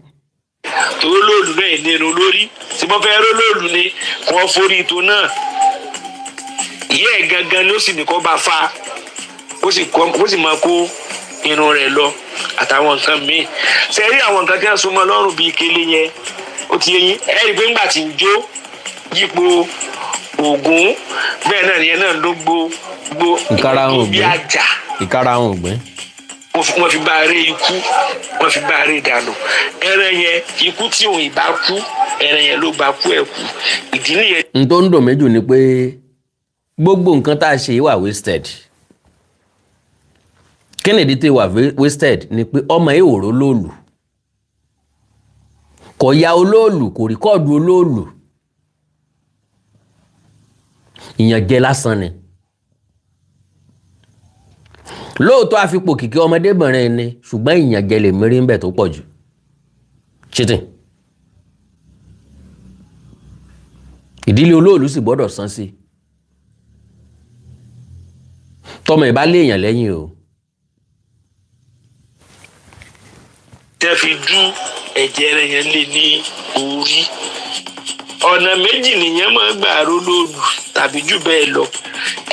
S8: Torí olóòlù náà ní irun lórí tí wọ́n fẹ́ rólóòlù ni kí wọ́n forí ito náà. Ìyá ẹ̀ gangan ni ó sì ní kó bá fa, ó sì máa kó irun rẹ̀ lọ àtàwọn nǹkan míì. Ṣe rí àwọn nǹkan tí wọ́n so mọ́ lọ́rùn bíi kele yẹn, ó ti yé yín. Ẹ rí i pé ńgbà tí ń jó yípo Ògún bẹ́ẹ̀ náà nìyẹn náà ló gbó gbó
S2: Ìkarahun
S8: bí
S2: ògbín.
S8: àjà.
S2: Ìkarahun ògbín.
S8: Wọ́n fi bá a rí ikú, wọ́n fi bá a rí ìdànù ẹran yẹn. Ikú tí òun ìbá kú, ẹran yẹn ló gba kú ẹ̀ kú. Ìdí nìyẹn.
S2: N tó ń dùn mí jù ni pé gbogbo nǹkan tá a ṣe yìí wà wasted. Kí nìdí tí wà wasted ni pé ọmọ yìí ò rólóòlù, kò ya olóòlù, kò record olóòlù. Ìyànjẹ lásán ni. Lóòótọ́ àfipò kìkì ọmọdébìnrin ni, ṣùgbọ́n ìyànjẹ lè mérí ń bẹ̀ tó pọ̀ jù, cheating. Ìdílé olóòlù sì gbọ́dọ̀ san sí tọmọ ìbá léèyàn lẹ́yìn o.
S8: Tẹ́ fi dú ẹ̀jẹ̀ rẹ̀ yẹn lé ní orí. Ọ̀nà méjì nìyẹn máa ń gbà rólóòlù tàbí jù bẹ́ẹ̀ lọ.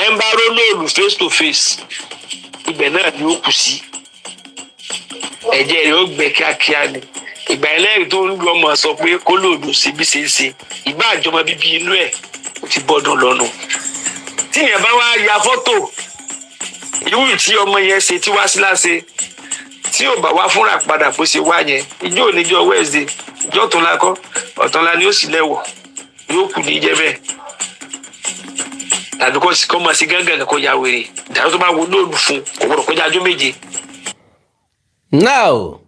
S8: Ẹ ń bá rólóòlù face to face, ibẹ̀ náà ni ó kù sí. Ẹ̀jẹ̀ rẹ̀ ó gbẹ kíákíá ni. Ìgbà ẹlẹ́rìí tó ń lu ọmọ sọ pé kó lòdù sí bí ṣe ń ṣe ìgbà àjọmọ bíbí inú ẹ̀, ó ti bọ́dún lọ́nu. Tí yẹn bá wá ya fọ́tò irú tí ọmọ yẹn ṣe tí wá sí láṣẹ, tí ò bá wá fúnra padà bó ṣe wá yẹn, ijó oníjọ Wednesday, ìjọ ọ̀túnla kọ́, ọ̀túnla ni ó sì lẹ́wọ̀, yóò kù ní jẹ́ bẹ́ẹ̀, tàbí kó máa ṣe gángan kó ya wèrè ìdájọ́ tó bá wo lóòlù fún kò gbọdọ̀ kọjá ọjọ́ 7.
S2: Now,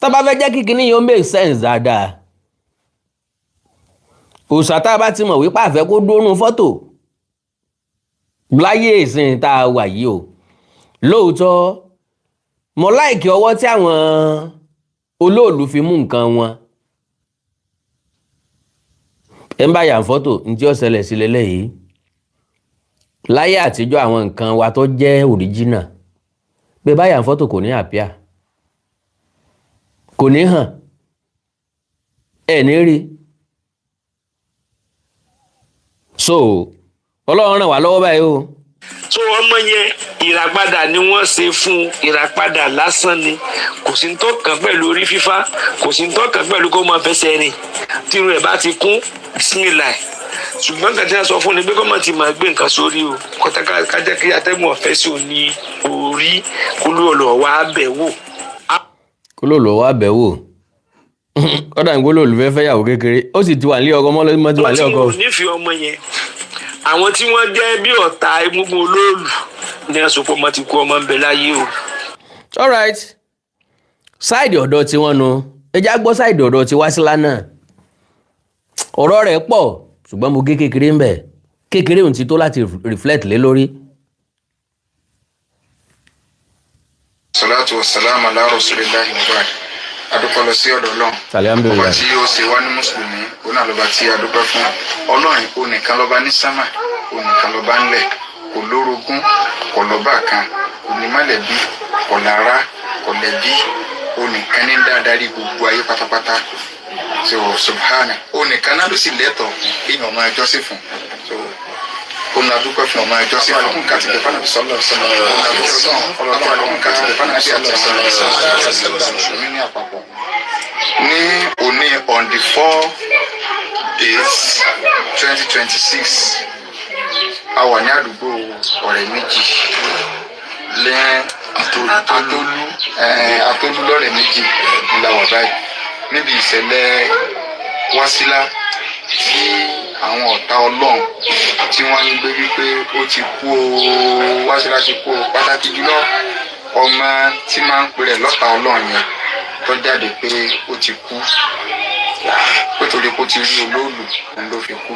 S2: tá a bá fẹ́ jẹ́ kí kinní yìí ó make sense dáadáa, òòṣà tá a bá ti mọ̀ wípé àfẹ́ kó dónú fọ́tò láyé ìsìn tá a wà yìí o. Lóòótọ́ mo like ọwọ́ tí àwọn olóòlù fi mú nǹkan wọn. Ẹ ń bá yà fọ́tò ní tí ó ṣẹlẹ̀ sí lélẹ́yìí. Láyé àtijọ́, àwọn nǹkan wa tó jẹ́ original, bẹ́ẹ̀ bá yà fọ́tò, kò ní àpíà, kò ní hàn, ẹ̀ ní rí. So Ọlọ́run ràn wá lọ́wọ́ báyìí o.
S8: So ọmọ yẹn, ìràpadà ni wọ́n ṣe fún un. Ìràpadà lásán ni. Kò sí ní tó kàn pẹ̀lú orí fífá, kò sí ní tó kàn pẹ̀lú kó máa fẹsẹ̀ rìn. Tí irun ẹ̀ bá ti kún, bismillah. Ṣùgbọ́n nǹkan tí wọ́n sọ fún ni pé kó má ti máa gbé nǹkan sórí o, kọ́tà ká jẹ́ kí atẹ́gùn ọ̀fẹ́ sí òní orí kó ló lọ wá bẹ̀ wò.
S2: Kó ló lọ wá bẹ̀ wò. Kọ́dà ń gbólóòlù fẹ́ fẹ́yàwó kékeré, ó sì ti wà nílé ọkọ mọ́ ti wà
S8: Àwọn
S2: nílé
S8: tí
S2: ọkọ.
S8: wọn ò nífẹ̀ẹ́ ọmọ yẹn, àwọn tí wọ́n jẹ́ bí ọ̀tá egungun olóòlù ní ẹ̀sùn pọ̀ ọmọ ti kú, ọmọ ń bẹ láyé o.
S2: Alright, side ọ̀dọ̀ tí wọ́n nu, ẹ já gbọ́ side ọ̀dọ̀ tí Wásílà náà. Ọ̀rọ̀ rẹ̀ pọ̀, ṣùgbọ́n mo gé kékeré ń bẹ̀. Kékeré òun ti tó láti reflect lé lórí.
S6: Salatu wa salam ala rasulillahi mubarak. Adúpẹ́ lọ sí ọ̀dọ̀ Ọlọ́run
S2: Alhamdulillah.
S6: ọba tí ó ṣe wá ní mùsùlùmí. Òun náà lọ́ba tí a dúpẹ́ fún. Ọlọ́run òun nìkan lọ́ba ní sámà, òun nìkan lọ́ba ńlẹ̀. Kò lórogún, kò lọ́ba kan, kò ní mọ̀lẹ́bí, kò lára, kò lẹ́bí. Òun nìkan ní dáadáa rí gbogbo ayé pátápátá. So subhana, òun nìkan náà ló sì lẹ́tọ̀ọ́ kéèyàn máa jọ́sìn fún. So òun la dúpẹ́ fún ọmọ ẹjọ́ sí fún kàtìkẹ́ fún sọlọ sọlọ. Òun la dúpẹ́ fún ọlọ́run kàtìkẹ́ fún àti àwọn mùsùlùmí ní àpapọ̀. Ní òní, on the 4 days 2026, a wà ní àdúgbò ọ̀rẹ́ méjì lẹ́ Atólú, Atólú lọ́rẹ̀ méjì la wà báyìí níbi ìṣẹ̀lẹ̀ Wásílà tí àwọn ọ̀tá Ọlọ́run tí wọ́n ń gbé wípé ó ti kú o, Wásílà ti kú o. Pàtàkì jùlọ ọmọ tí máa ń pè rẹ̀ lọ́tà Ọlọ́run yẹn tó jáde pé ó ti kú, pé torí pé ó ti rí olóòlù òun ló fi kú.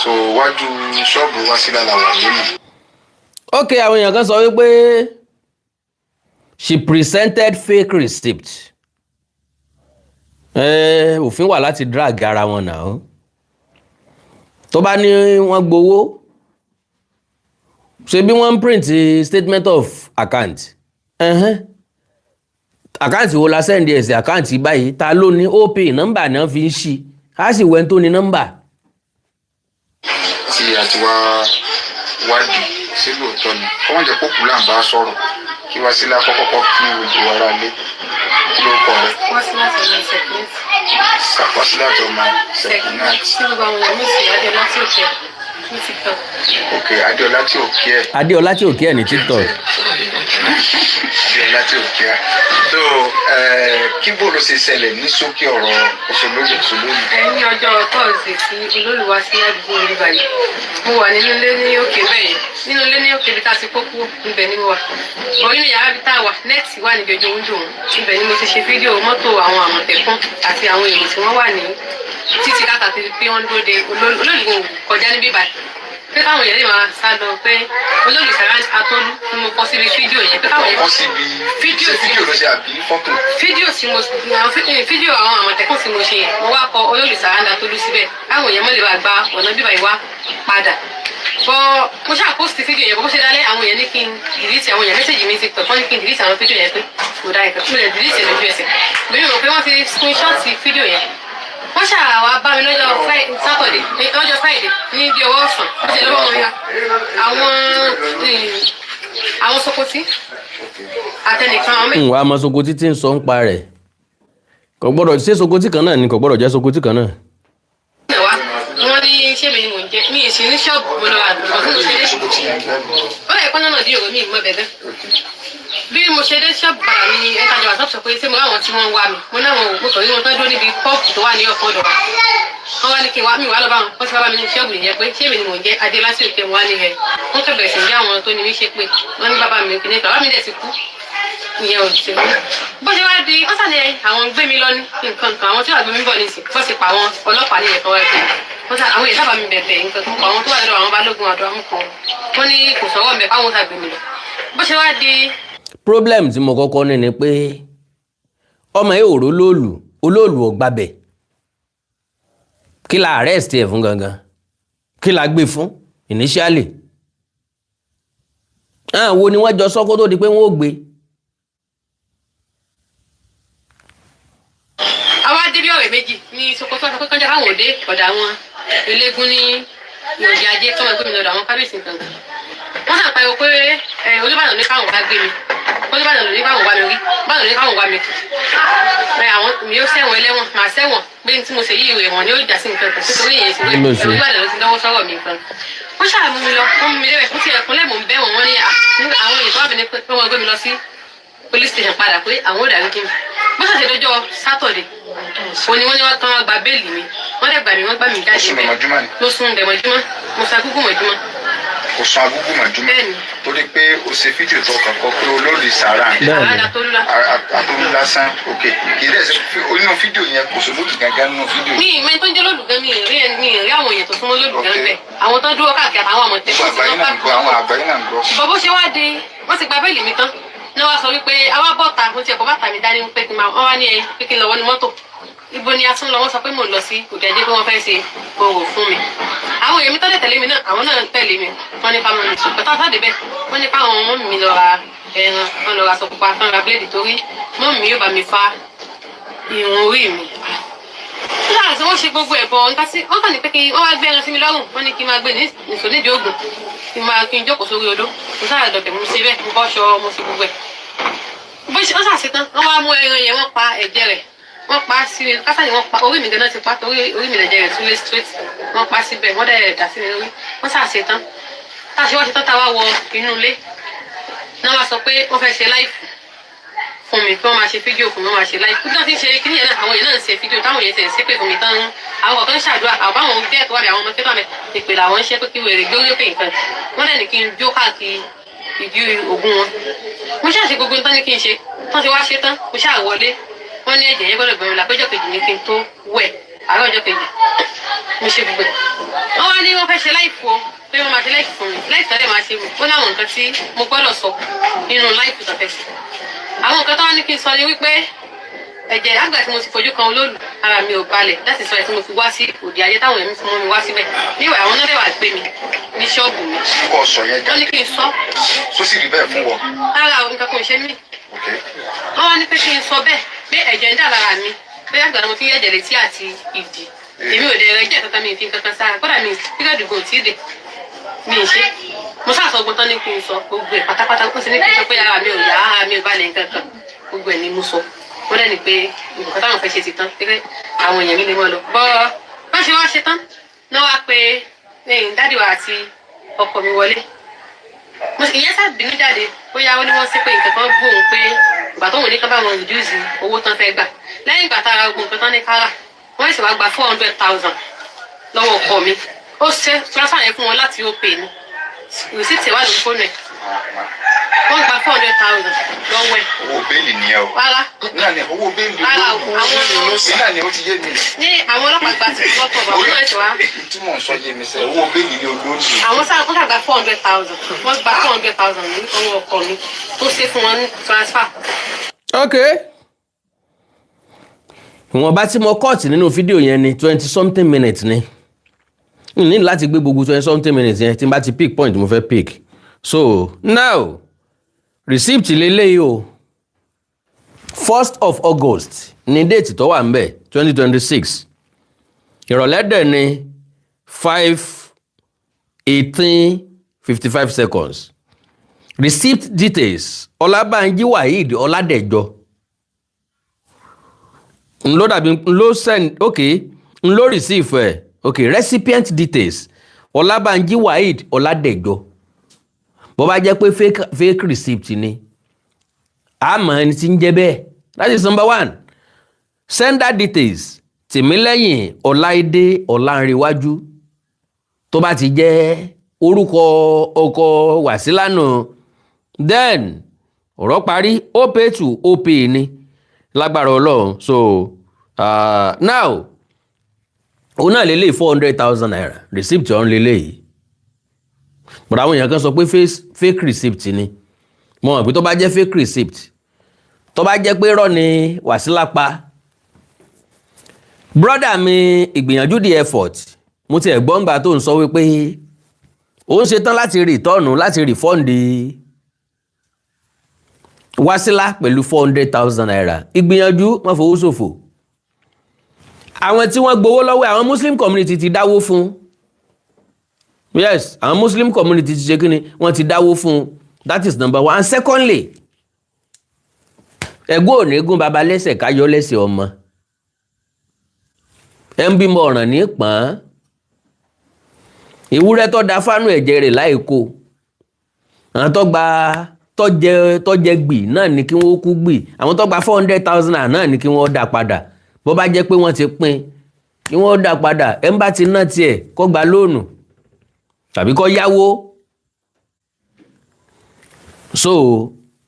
S6: So wájú ṣọ́ọ̀bù Wásílà la wà lónìí.
S2: Ok, àwọn èèyàn kan sọ wípé she presented fake receipt. Òfin wà láti drag ara wọn náà. Tó bá ní wọ́n gbowó, ṣe bí wọ́n ń print statement of account. Account wo la send ẹ̀ sí? Account báyìí, ta ló ní OPay nọ́mbà náà fi ń ṣí? Á sì wẹ́n tó ní nọ́mbà.
S6: Tí a ti wá wádìí sí lóòótọ́ ni, kọ́ wọ́n jẹ́ kó kú là ń bá sọ̀rọ̀. Kí Wásílà kọ́kọ́kọ́ kí gbogbo ara lé. Kí ló kọ rẹ?
S4: Wásílà tó lọ Sekinat.
S6: Wásílà tó máa Sekinat.
S4: Tí gbogbo àwọn èèyàn mọ̀ sí Adéọlá tí ò kẹ́ ní TikTok.
S6: Ok, Adéọlá tí ò kí ẹ.
S2: Adéọlá tí ò kí ẹ̀ ní TikTok.
S6: Adéọlá tí ò kí ẹ. So kí bó ló ṣe ṣẹlẹ̀ ní sókè ọ̀rọ̀ òṣèlóyè òṣèlóyè?
S4: Ẹ ní ọjọ́ Thursday tí olóòlù wá sí àdúgbò orí báyìí, mo wà nínú ilé ní òkè bẹ́ẹ̀ yẹn, nínú ilé ní òkè bí tá a ti kókó, ibẹ̀ ni mo wà bọ̀. Nínú yàrá bí tá a wà, net wà níbi ojú window wọn. Ibẹ̀ ni mo ti ṣe fídíò mọ́tò àwọn Àmọ̀tẹ́kùn àti àwọn èrò tí wọ́n wà ní títí káàkiri pé wọ́n dúró de olóòlù. Olóòlù kọjá níbí báyìí pé káwọn èèyàn lè máa sá lọ, pé olóòlù sàrà Atọ́lú ni mo kọ síbi fídíò yẹn, pé káwọn
S6: Ọkọ
S4: èèyàn
S6: síbi
S4: Fídíò
S6: ṣé
S4: sí-
S6: fídíò ló ṣe àbí fọ́tò?
S4: Fídíò tí mo àwọn fídíò àwọn Àmọ̀tẹ́kùn tí mo ṣe yẹn, mo wá kọ olóòlù sàràǹdà Tolú síbẹ̀ káwọn èèyàn mọ̀ lè bá gba ọ̀nà bíbá ìwá padà bọ́. Mo ṣáà post fídíò yẹn bó ṣe dálé. Àwọn èèyàn ní kí n delete. Àwọn èèyàn message mi ti pẹ̀, wọ́n ní kí n delete àwọn fídíò yẹn pé kò dá ẹ̀kọ́. Mo lè delete ẹ̀ lójú ẹsẹ̀. Mi ò mọ̀ pé wọ́n ti screenshot fídíò yẹn. Wọ́n ṣáà wá bá mi lọ́jọ́ Saturday, lọ́jọ́ Friday ní bí ọwọ́ ọ̀sán. Bó ṣe lọ́wọ́ wọn ya àwọn Sokoti àtẹnìkan, àwọn méjì.
S2: Ń wá ọmọ Sokoti tí ń sọ ń pa rẹ̀, kò gbọ́dọ̀ ṣé Sokoti kan náà ni, kò gbọ́dọ̀ jẹ́ Sokoti kan náà.
S4: Wá, wọ́n ní ṣé mi ni mò ń jẹ́. Mi ì sí ní ṣọ́ọ̀bù, mo lọ àdúgbò tí mo ṣe dé. Ó lè pọ́n náà dí òru mi ìmọ̀ bẹ̀bẹ̀. Bí mo ṣe dé ṣọ́ọ̀bù padà ní ẹ̀ka ìjọba, ṣọ́ọ̀bù sọ pé ṣé mo ráwọn tí wọ́n ń wá mi. Mo náwọn ò, mo kàn rí wọn tán dúró níbi pọ́ọ̀pù tó wà ní ọ̀kan ọ̀dọ̀ wa. Wọ́n wá ní kí n wá mi wá lọ bá wọn. Wọ́n ti wá bá mi ní ṣọ́ọ̀bù nìyẹn pé ṣé mi ni mò ń jẹ́ Adé lásìkò òkè. Wọn á ní ẹ wọ́n kẹ́ bẹ̀rẹ̀ sí ní àwọn tó ní mí ṣe pé wọ́n ní bàbá mi kìíní, bàbá mi dẹ̀ ti kú, ìyẹn ò ṣe mí. Bó ṣe wá di wọ́n sàlẹ̀ àwọn gbé mi lọ ní nǹkan kan, àwọn tí wàá gbé mi bọ̀ nísìn, bó ṣe pa àwọn ọlọ́pàá nìyẹn kan wá gbé wọ́n sà. Àwọn èèyàn sábà mi bẹ̀bẹ̀ nǹkan kan pa àwọn tó wà lọ́dọ̀ àwọn balógun àdó amúkan. Wọ́n ní kò sọ̀rọ̀ mẹ́ káwọn sà gbé mi lọ. Bó ṣe wá di
S2: Problem tí mo kọ́kọ́ ní ni pé ọmọ yìí ò ró lóòlù, olóòlù ò gbabẹ̀. Kí la arrest ẹ̀ fún gangan? Kí la gbé fún initially? Àwọn wo ni wọ́n jọ sọ kó tó di pé wọ́n ò gbé?
S4: Àwa dé bí ọ̀rẹ́ méjì ní Sokoto, sọ pé kọjá káwọn òde ọ̀dà àwọn eléégún ní ìròyìn ajé kọ́mọ gbé mi lọ́dọ̀ àwọn kábíyèsí nǹkan kan. Wọ́n sàn pariwo pé ẹ Olúbàdàn ní káwọn wá gbé mi, Olúbàdàn ló ní káwọn wá mi rí, Olúbàdàn ní káwọn wá mi kù ẹ, àwọn mi ó ṣẹ̀wọ̀n ẹlẹ́wọ̀n, màá ṣẹ̀wọ̀n, pé tí mo ṣe yí ìwé wọn ni ó jà sí nǹkan kan nítorí ìyẹn sí
S2: Kí ló ṣe?
S4: Olúbàdàn ló ti lọ́wọ́ sọ́rọ̀ mi nǹkan. Wọ́n ṣáà mú mi lọ, wọ́n mú mi débẹ̀ fún tiẹ̀ kúnlẹ̀, mò ń bẹ̀ wọ́n. Wọ́n ní àwọn èèyàn tó wà mí ní pé wọ́n gbé mi lọ sí police station padà, pé àwọn ò dàrí kí mi. Bó ṣàṣẹ dọjọ́ Saturday òní, wọ́n ní wọ́n tán gba bail mi, wọ́n dẹ̀ gbà mí, wọ́n gbà mí jáde.
S6: Ó sùn
S4: bẹ́ẹ̀.
S6: Mọ̀júmọ́ ni?
S4: Mo sùn bẹ̀ mọ́júmọ́, mo sa kúkú mọ́júmọ́.
S6: Kò sun agúgù mọ̀júmọ́?
S4: Bẹ́ẹ̀ni.
S6: Torí pé o ṣe fídíò tó kàn kọ pé olóòlì sàrà.
S2: Bẹ́ẹ̀ni.
S4: Àràdà tó lula.
S6: Àtòlú lásán, ok. Kì í dẹ̀ ṣe inú fídíò yẹn kò sólóòlì gángan nínú fídíò.
S4: Mi ìmọ̀ tó ń jẹ́ lólùgán, mi ì rí ẹni, mi ì rí àwọn èèyàn tó súnmọ́ lólùgán bẹ́ẹ̀, àwọn tó dúró káàkiri àtàwọn àmọ̀tẹ́kùn.
S6: Gbogbo àgbáyé náà ń gbọ́, àwọn àgbáyé náà ń gbọ́.
S4: Bọ̀ bó ṣe wá dé, wọ́n ti gba bail mi tán ní wọ́n sọ wípé àwa bọ́ta. Mo ti ẹ̀kọ́ bàtà mi dání pé kí n máa, wọ́n wá ní ẹ pé kí n lọ wọ́n ní mọ́tò. Ibo ni a tún lọ? Wọ́n sọ pé mò ń lọ sí òde ajé, pé wọ́n fẹ́ ṣe òwò fún mi. Àwọn èèyàn mi tọ́lẹ̀ tẹ̀lé mi náà, àwọn náà ń tẹ̀lé mi. Wọ́n ní káwọn nìṣó pẹ̀tọ́ sáde bẹ́ẹ̀. Wọ́n ní káwọn ọmọ mi lọ ra ẹran, wọ́n lọ ra aṣọ pupa, wọ́n ra blade, torí mọ́ mi yóò bá mi fa irun orí mi. Nígbà tí wọ́n ṣe gbogbo ẹ̀ bọ̀, nǹkan tí wọ́n kàn ní pé kí wọ́n wá gbé ẹran sí mi lọ́rùn, wọ́n ní kí n máa gbé ní nìṣó nídìí ògùn, kí n máa kí n jókòó sórí odó. Mo sáà dọ̀bẹ̀, mo ṣe bẹ́ẹ̀, mo bọ́ṣọ, mo ṣe gbogbo ẹ̀. Bó ṣe wọ́n ṣàṣetán, wọ́n wá mú ẹran yẹn, wọ́n pa ẹ̀jẹ̀ rẹ̀, wọ́n pa sí mi kásá ni wọ́n pa orí mi gan-an ti pa, torí orí mi lẹ̀jẹ̀ rẹ̀ tún lé straight. Wọ́n pa síbẹ̀, wọ́n dẹ̀ dà sí mi lórí. Wọ́n ṣàṣetán, tá a ṣe wá ṣetán, tá a wá wọ inú ilé náà, wá sọ pé wọ́n fẹ́ ṣe live fún mi, kí wọ́n máa ṣe fídíò fún mi. Wọ́n máa ṣe live bí wọ́n ti ń ṣe kíní yẹn náà. Àwọn yẹn náà ń ṣe fídíò táwọn yẹn ti ń ṣépè fún mi tán. Àwọn kọ̀ọ̀kan ń ṣàdúrà, àwọn báwọn gẹ́ẹ̀tì wà bí àwọn ọmọ tó wà mẹ́ ìpè làwọn ń ṣe pé kí wèrè gbórí òkè nǹkan. Wọ́n dẹ̀ ní kí n jó káàkiri ìdí ògùn wọn. Mo ṣáà ṣe gbogbo nǹkan ní kí n ṣe tán, ti wá ṣe tán, mo ṣáà wọlé. Wọ́n ní ẹ̀jẹ̀ yẹn gbọ́dọ̀ gbẹ̀rù làpéjọ kejì ní kí n tó wẹ̀. Àárọ̀ ọjọ́ kejì mo ṣe gbogbo ẹ̀. Wọ́n wá ní wọ́n fẹ́ ṣe live o, pé wọ́n máa ṣe live fún mi. Live tẹ́lẹ̀ máa ṣe, ó láwọn nǹkan tí mo gbọ́dọ̀ sọ nínú live tó fẹ́ ṣe. Àwọn nǹkan tó wá ní kí n sọ ni wípé ẹ̀jẹ̀ àgbà tí mo ti fojú kan olóòlù. Ara mi ò balẹ̀. That is why tí mo fi wá sí òde ayé táwọn èèyàn mi fi mú mi wá síbẹ̀. Níwà àwọn náà dẹ̀ wá gbé mi ní ṣọ́ọ̀bù mi.
S6: Kò sọ yẹn
S4: Wọ́n ní
S6: jáde.
S4: kí n sọ.
S6: Só sì rí bẹ́ẹ̀ fún wọn?
S4: Rárá o, nǹkan kan ò ṣe mí.
S6: Ok.
S4: Wọ́n wá ní pé kí n sọ bẹ́ẹ̀ pé ẹ̀jẹ̀ ń dà lára mi, pé àgbà ni mo fi ń ẹ̀jẹ̀ létí àti ìdí. Èmi ò dẹ̀ rẹ̀ jẹ́ kankan, mi ì fi kankan sára. Kódà mi period gan ò tí ì dé, mi ì ṣe. Mo ṣàṣọ gbọ́n tán ní kí n sọ gbogbo ẹ̀ pátápátá. Ó sì ní kí n sọ pé ara mi ò yá, ara mi ò balẹ̀, nǹkan kan, gbogbo ẹ̀ ni mo sọ. Wọ́n dẹ̀ ní pé nǹkan táwọn fẹ́ ṣe ti tán, pé àwọn èèyàn mi lè mọ́ lọ bọ́. Bá ṣe wá ṣe tán náà, wá pé lẹ́yìn daddy wa àti ọkọ mi wọlé. Ìyẹn sáà bínú jáde, bóyá ó ní wọ́n sí pé nǹkan kan bú òun, pé ìgbà tóun ní ká bá wọn reduce owó tán fẹ́ gbà lẹ́yìn ìgbà tá a ra gbogbo nǹkan tán ní kára. Wọ́n sì wá gba 400,000 lọ́wọ́ ọkọ mi. Ó ṣe transfer yẹn fún wọn láti Opay ni, receipt wà lórí fóònù ẹ̀. Wọ́n gba 400,000 lọ́wọ́ ẹ̀.
S6: Owó bail nìyẹn o.
S4: Rárá.
S6: Náà ni owó bail.
S4: Rárá o, àwọn
S6: Náà ni, ó ti yé mi.
S4: Ní àwọn ọlọ́pàá gba ti lọ́tọ̀ bá wọn náà ṣe wá.
S6: Tí mò ń sọ yé mi sẹ, owó bail ni olóòtú.
S4: Àwọn sáà wọ́n ṣàgbà 400,000, wọ́n gba 400,000 ní ọwọ́ ọkọ mi tó ṣe fún wọn ní transfer.
S2: Ok, ìwọ̀nba tí mo cut nínú fídíò yẹn ni 20 something minutes ni. N ní láti gbé gbogbo 20 something minutes yẹn tí n bá ti pick point mo fẹ́ pick. So now, receipt lélẹ́yìí o. 1st of August ní date tó wà ńbẹ̀, 2026. Ìrọ̀lẹ́ dẹ̀ ní 5:18:55 seconds. Receipt details: Ọlábànjí Waheed Ọládẹ̀jọ nló dàbí nló send. Ok, nló receive ẹ. Ok, recipient details: Ọlábànjí Waheed Ọládẹ̀jọ. Bó bá jẹ́ pé fake receipt ni, àmọ́ ẹni tí ń jẹ́ bẹ́ẹ̀. That is number one. Sender details: Tìmílẹ́yìn Ọláìdé Ọlánrewájú. Tó bá ti jẹ́ orúkọ ọkọ Wàsílà nù, then ọ̀rọ̀ parí. Opay to Opay ni, lágbára Ọlọ́run. So now, òun náà lélẹ̀, ₦400,000 receipt ọ̀hún lélẹ̀ yìí. But àwọn èèyàn kan sọ pé fake receipt ni. Mo mọ̀ pé tó bá jẹ́ fake receipt, tó bá jẹ́ pé irọ́ ni Wàsílà pa, brother mi, ìgbìyànjú, the effort, mo ti ẹ̀gbọ́n gbà tó ń sọ wípé òun ṣetán láti return, láti refund Wásílà pẹ̀lú ₦400,000. Ìgbìyànjú, wọn fowó ṣòfò. Àwọn tí wọ́n gbowó lọ́wọ́, àwọn Muslim community ti dáwó fún. Yes, àwọn Muslim community ti ṣe kíni, wọ́n ti dáwó fún. That is number one. And secondly, ẹ̀gbọ́n ò ní gún baba lẹ́sẹ̀ káyọ́ lẹ́sẹ̀ ọmọ ẹ̀ ń bímọ ọ̀ràn ní pọ́n. Ewúrẹ́ tó da fánú ẹ̀jẹ̀ rẹ̀ láì kó, àwọn tó gba tọ́jẹ gbì náà ní kí wọ́n kú gbì. Àwọn tó gba 400,000 náà ní kí wọ́n dá padà. Bó bá jẹ́ pé wọ́n ti pín, kí wọ́n dá padà. Ẹ̀ ń bá ti ná tiẹ̀, kó gba loan tàbí kó yáwó. So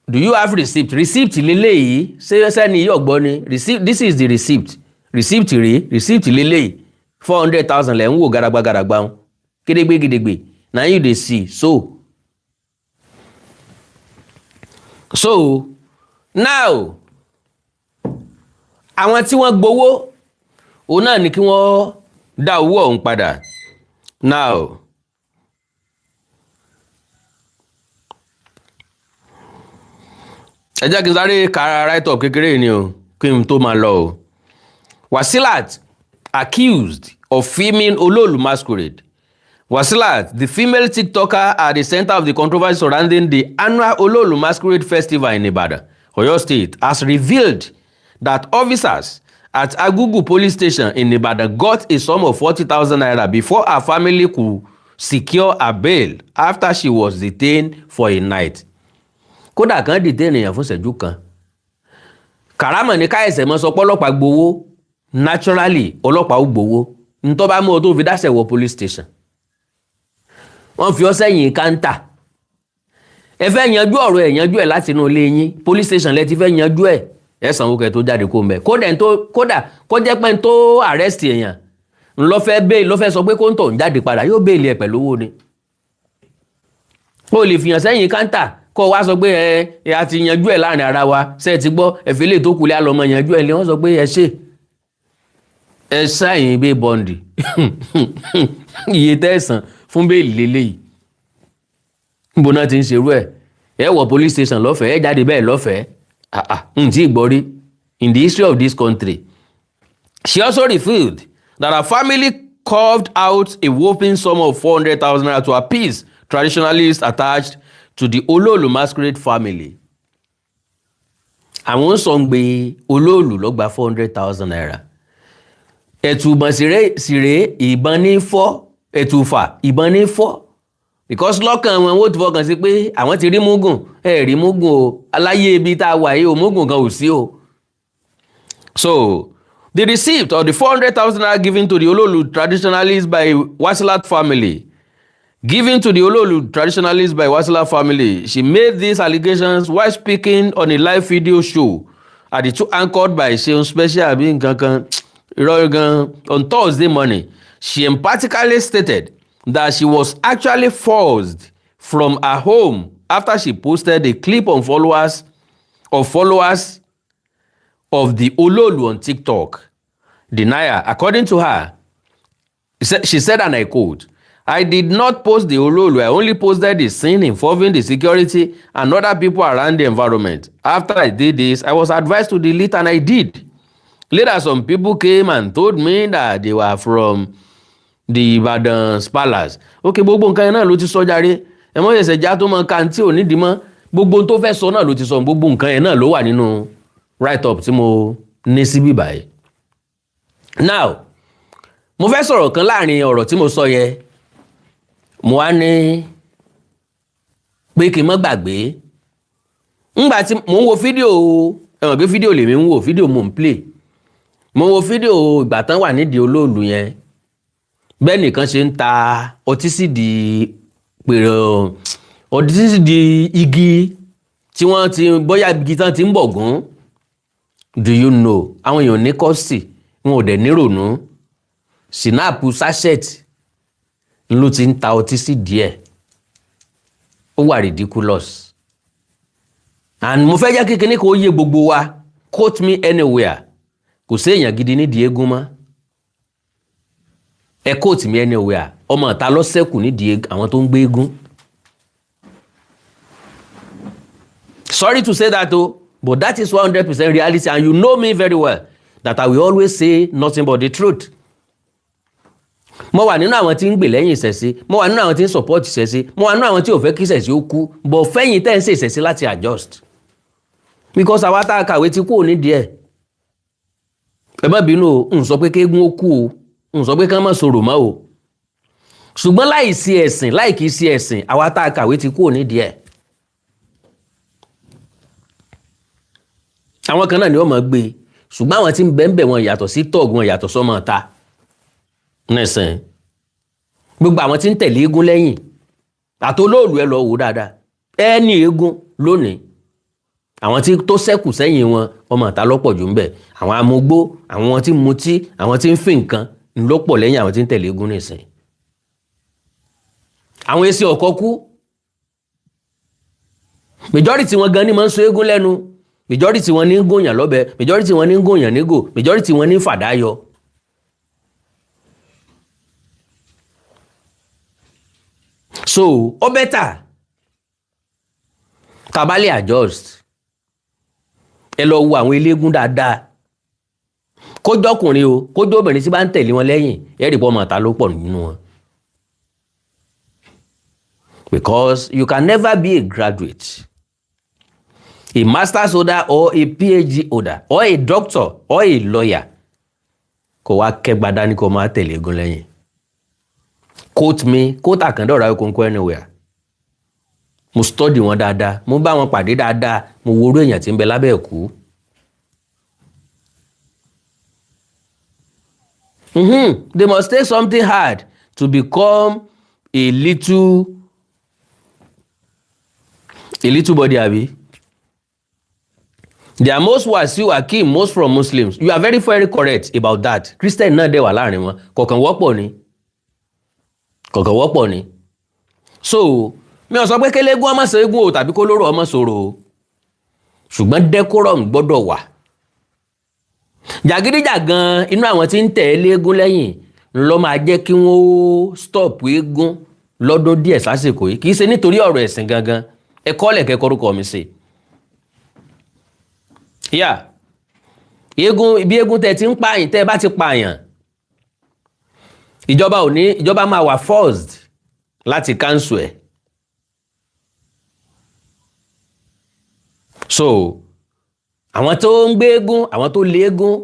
S2: do you have receipt? Receipt lélẹ́yìí. Ṣé sẹ́ni yìí ọ̀gbọ́n ni receipt? This is the receipt. Receipt rèé, receipt lélẹ́yìí. 400,000 lẹ̀ ń wò garagba garagba ń gédégbé gédégbé. Na you dey see. So now, àwọn tí wọ́n gbowó, òun náà ni kí wọ́n dá owó ọ̀hún padà. Now, ẹ jẹ́ kí n sáré ka write up kékeré ni o, kí n tó máa lọ o. Wasilat accused of filming Olóòlù masquerade. Wasilat, the female TikToker at the center of the controversy surrounding the annual Olóòlù Masquerade Festival in Ibadan, Oyo State, has revealed that officers at Agugu Police Station in Ibadan got a sum of 40,000 naira before her family could secure her bail after she was detained for a night. Kódà kan detain èèyàn fún ìṣẹ́jú kan, kàrámọ̀ ní káyẹ̀sẹ̀ mọ́ sọ pé ọlọ́pàá gbowó. Naturally, ọlọ́pàá ó gbowó. Ntọ́ bá mú ọ tó fi dáṣẹ̀ wọ police station, wọ́n fi ọ́ sẹ́yìn counter. Ẹ fẹ́ yanjú ọ̀rọ̀ ẹ̀, yanjú ẹ̀ láti inú ilé yín. Police station lẹ ti fẹ́ yanjú ẹ̀, ẹ sanwó kẹ́ tó jáde kó mbẹ̀. Kódà tó kódà kó jẹ́ pé n tó arrest èèyàn ńlọ́fẹ́ bail, lọ́fẹ́ sọ pé kó ń tọ̀ ń jáde padà, yóò bail ẹ̀ pẹ̀lú owó ni. O lè fìyàn sẹ́yìn counter, kó o wá sọ pé ẹ a ti yanjú ẹ̀ láàrin ara wa, ṣe é ti gbọ́, ẹ̀fẹ́ lè tó kulẹ̀ àlọ́mọ yanjú ẹ̀ lé. Wọ́n sọ pé ẹ ṣe. Ẹ sign bail bond, iye tẹ̀sán fún bail lélẹ́yìí. Níbo náà ti ń ṣerú ẹ̀? Ẹ wọ police station lọ́fẹ̀ẹ́, ẹ jáde bẹ́ẹ̀ lọ́fẹ̀ẹ́. Ah ah, n tí ì gbọ́ rí in the history of this country. She also revealed that her family carved out a whopping sum of 400,000 naira to appease traditionalists attached to the Olóòlù masquerade family. Àwọn ń sọ ń gbé Olóòlù ló gba 400,000 naira. Ẹ̀tùbọ̀n síré, ìbọn ní fọ́ ẹ̀tùfà, ìbọn ní fọ́, because lọ́kàn wọn, wọ́n ti fọkàn sí pé àwọn ti rí mugun. Ẹ rí mugun o, aláyé ibi tá a wà yìí o, mugun kan ò sí o. So the receipt of the 400,000 naira given to the Ololu traditionalists by Wasilat family, given to the Ololu traditionalists by Wasilat family. She made these allegations while speaking on a live video show at the two anchored by Seun Special àbí nǹkan kan irọ́ gan on Thursday morning. She emphatically stated that she was actually forced from her home after she posted a clip on followers of the Ololu on TikTok. Denier, according to her, she said, and I quote, "I did not post the Ololu. I only posted the scene involving the security and other people around the environment. After I did this, I was advised to delete and I did. Later, some people came and told me that they were from the Ibadan's palace." Okay, gbogbo nǹkan yẹn náà ló ti sọ jàre. Ẹ mọ̀ ṣẹ̀ṣẹ̀ já tó mọ kàǹtí ò nídìí mọ́. Gbogbo ohun tó fẹ́ sọ náà ló ti sọ. Gbogbo nǹkan yẹn náà ló wà nínú write up tí mo ní síbí báyìí. Now, mo fẹ́ sọ̀rọ̀ kan láàrin ọ̀rọ̀ tí mo sọ yẹn. Mo wá ní pé kí n má gbàgbé. Ńgbà tí mò ń wo fídíò, ẹ mọ̀ pé fídíò lèmi ń wò, fídíò mò ń play. Mo wo fídíò ìgbà tán wà nídìí Olóòlù yẹn, bẹ́ẹ̀ nìkan ṣe ń ta ọtí sí di pèrè, ọtí sí di igi tí wọ́n ti bóyá igi tán ti ń bọ̀ gún. Do you know, àwọn èèyàn ní kọ́sì, wọn ò dẹ̀ nírònú. Schnapps sachet ló ti ń ta ọtí sí díẹ̀. Ó wà ridiculous, and mo fẹ́ jẹ́ kí kinní kó yé gbogbo wa. Quote me anywhere, kò sí èèyàn gidi nídìí eégún mọ́. Ẹ quote me anywhere, ọmọ ìta ló ṣẹ́kù nídìí àwọn tó ń gbé eégún. Sorry to say that o, but that is 100% reality, and you know me very well that I will always say nothing but the truth. Mo wà nínú àwọn tí ń gbè lẹ́yìn ìṣẹ̀ṣe, mo wà nínú àwọn tí ń support ìṣẹ̀ṣe, mo wà nínú àwọn tí ò fẹ́ kí ìṣẹ̀ṣe ó kú, but fẹ́yìn tẹ́ ń ṣe ìṣẹ̀ṣe láti adjust, because àwa tá a kàwé ti kú òní díẹ̀. Ẹ má bínú o, n sọ pé kéégún ó kú o, n sọ pé ká má sọ̀rọ̀ mọ́ o, ṣùgbọ́n láì sí ẹ̀sìn, láì kìí sí ẹ̀sìn, àwa tá a kàwé ti kú òní díẹ̀. Àwọn kan náà ni wọ́n máa gbé, ṣùgbọ́n àwọn tí ń bẹ́ẹ̀ bẹ́ẹ̀, wọn yàtọ̀ sí tọ́ọ̀gù, wọn yàtọ̀ sọ́mọ ta nísìn. Gbogbo àwọn tí ń tẹ̀lé eégún lẹ́yìn àtolóòlù, ẹ lọ wò dáadáa, ẹni eégún lónìí, àwọn tí tó ṣẹ́kù sẹ́yìn wọn, ọmọ ìta lọ́pọ̀ jù ń bẹ̀. Àwọn amúgbó, àwọn tí ń mutí, àwọn tí ń fi nǹkan lọ́pọ̀ lẹ́yìn àwọn tí ń tẹ̀lé eégún nísìn. Àwọn èsì ọ̀kọ́ kú, majority wọn gan ni máa ń so eégún lẹ́nu, majority wọn ní ń gòyàn lọ́bẹ, majority wọn ní ń gòyàn nígò, majority wọn ní ń fàdá yọ. So ó better tá lè adjust. Ẹ lọ wo àwọn eléégún dáadáa, kójọkùnrin o, kójọbìnrin tí bá ń tẹ̀lé wọn lẹ́yìn, ẹ rí pọ́ ọmọ ta ló pọ̀ nínú wọn. Because you can never be a graduate, a master's holder or a PhD holder or a doctor or a lawyer, kó wá kẹ́gbadá ní kó máa tẹ̀lé eégún lẹ́yìn. Quote me, quote Àkàndá Awikonko anywhere. Mo study wọn dáadáa, mo bá wọn pàdé dáadáa, mo wo orú èèyàn tí ń bẹ lábẹ́ ẹ̀kú. They must take something hard to become a little body, abi? They are most Wasiu Hakeem, most from Muslims. You are very very correct about that. Christian náà dẹ̀ wà láàrin wọn, kọ̀ọ̀kan wọ́pọ̀ ni, kọ̀ọ̀kan wọ́pọ̀ ni. So mi ò sọ pé kéléégún ọmọ ṣe égún o tàbí kólóró ọmọ sọ̀rọ̀ o, ṣùgbọ́n decorum gbọ́dọ̀ wà. Jàgídíjàgan inú àwọn tí ń tẹ̀lé eégún lẹ́yìn ńlọ máa jẹ́ kí wọ́n ó stop eégún lọ́dún díẹ̀ sásìkò yìí. Kì í ṣe nítorí ọ̀rọ̀ ẹ̀sìn gangan. Ẹ kọ́lẹ̀ kẹ́kọ̀ọ́ orúkọ mi sí. Yà eégún, ibi eégún tẹ́ ti ń pààyàn, tẹ́ bá ti pààyàn, ìjọba ò ní, ìjọba máa wà forced láti cancel ẹ̀. So àwọn tó ń gbé eégún, àwọn tó lé eégún,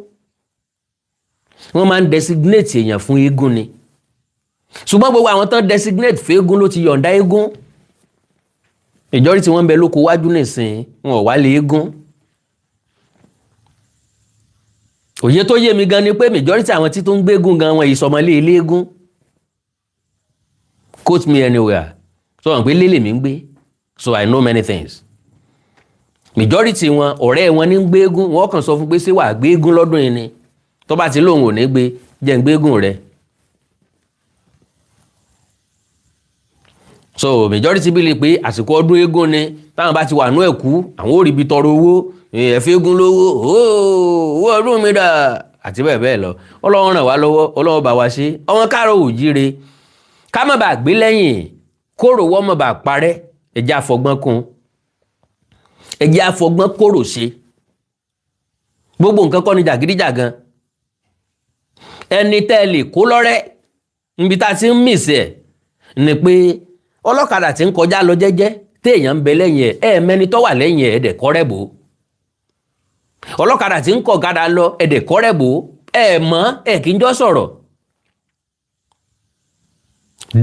S2: wọ́n máa ń designate èèyàn fún eégún ni. Ṣùgbọ́n gbogbo àwọn tó ń designate fún eégún ló ti yọ̀ǹda eégún. Majority wọn ń bẹ lóko wájú nìsín, wọn ò wá lé eégún. Òye tó yé mi gan ni pé majority àwọn tí tó ń gbégún gan, wọn ìsọmọlé eléégún. Quote me anywhere. So wọn pé lélẹ̀ mi ń gbé, so I know many things. Majority wọn, ọ̀rẹ́ wọn ní ń gbégún. Wọn kàn sọ fún pé ṣé wàá gbégún lọ́dún yìí ni? Tó bá ti lóun ò ní gbé, jẹ́ ń gbégún rẹ̀. So majority believe pé àsìkò ọdún eégún ni táwọn bá ti wà nú ẹ̀kú, àwọn ò rí ibi tọrọ owó, ẹ̀fẹ́ eégún lówó, owó ọdún mi dà, àti bẹ́ẹ̀ bẹ́ẹ̀ lọ. Ọlọ́run ràn wá lọ́wọ́, Ọlọ́run bá wa ṣe. Ọmọ káàárọ̀ òjíire, ká má bàa gbé lẹ́yìn kóró wọ́n má bàa parẹ́. Ẹ̀jẹ̀ àfọgbọ́n kún, ẹ̀jẹ̀ àfọgbọ́n kóró ṣe. Gbogbo nǹkan kọ́ ni jàgídíjàgan. Ẹni tẹ́ ẹ lè kó lọ́rẹ́ níbi tá a ti ń mìsì ẹ̀ ni pé ọlọ́kadà tí ń kọjá lọ jẹ́jẹ́, téèyàn ń bẹ lẹ́yìn ẹ̀, ẹ̀ mẹ́ni tó wà lẹ́yìn ẹ̀, ẹ̀dẹ̀ kọ́rẹ́ bò ó. Ọlọ́kadà tí ń kọ̀ gádà lọ, ẹ̀dẹ̀ kọ́rẹ́ bò ó, ẹ̀ mọ́ ẹ̀ kí ń jọ sọ̀rọ̀.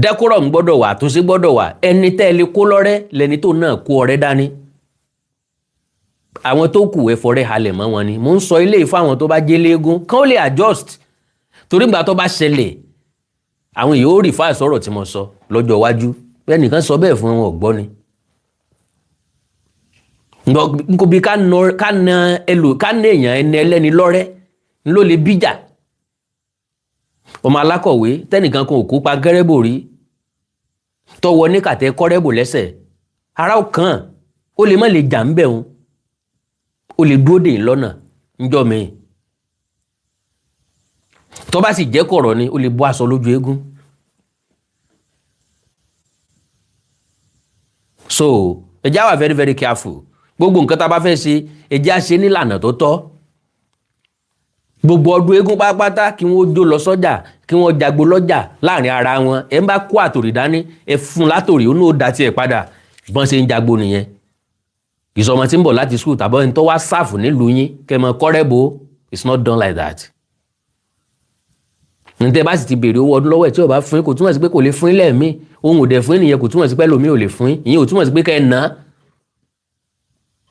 S2: Decorum gbọ́dọ̀ wà, àtúnṣe gbọ́dọ̀ wà. Ẹni tẹ́ ẹ lè kó lọ́rẹ́ lẹni tó náà kó ọrẹ́ dání. Àwọn tó kù, ẹ fọrẹ́ halẹ̀ mọ́ wọn ni. Mò ń sọ ilé ìfún àwọn tó bá jẹ́ léegun kán ó lè adjust, torí ìgbà tó bá ṣẹlẹ̀, àwọn èèyàn ó rí fáà sọ̀rọ̀ tí mo sọ lọ́jọ́ iwájú. Bẹ́ẹ̀ nìkan sọ bẹ́ẹ̀ fún wọn, ò gbọ́ ni. Nko bí ká na ẹlò, ká na èèyàn ẹni ẹlẹ́ni lọ́rẹ́ ló lè bíjà. Ọmọ alákọ̀wé tẹ́nìkan kan ò kópa gẹ́rẹ́bò rí, tọwọ́ ní kàtẹ́ kọ́rẹ́bò lẹ́sẹ̀, ara ò kàn, ó lè má lè jà ń bẹ̀ wọn, ó lè dúró dè lọ́nà ńjọ́ mi. Tó bá sì jẹ́ kọ̀rọ̀ ni, ó lè bọ́ aṣọ lójú eégún. So ẹ jẹ́ wà very very careful. Gbogbo nǹkan tá a bá fẹ́ ṣe, ẹ jẹ́ á ṣe nílànà tó tọ́. Gbogbo ọdún eégún pátápátá, kí wọ́n jó lọ sọ́jà, kí wọ́n jagbo lọ́jà láàrin ara wọn. Ẹ ń bá kó àtòrì dání, ẹ fún látòrì, ó ní ó da tiẹ̀ padà. Bọ́n ṣe ń jagbo nìyẹn. Ìsọmọ tí ń bọ̀ láti school tàbí ẹni tó wá sáàfù nílùú yín, kẹ́ mọ kọ́rẹ́bó. It's not done like that. Ntẹ́ bá sì ti béèrè owó ọdún lọ́wọ́ ẹ̀ tí ò bá fún yín, kò túmọ̀ sí pé kò lè fún yín lẹ́ẹ̀mí. Ohun ò dẹ̀ fún yín nìyẹn, kò túmọ̀ sí pé lómi ò lè fún yín. Ìyẹn ò túmọ̀ sí pé kẹ́ ẹ̀ ná.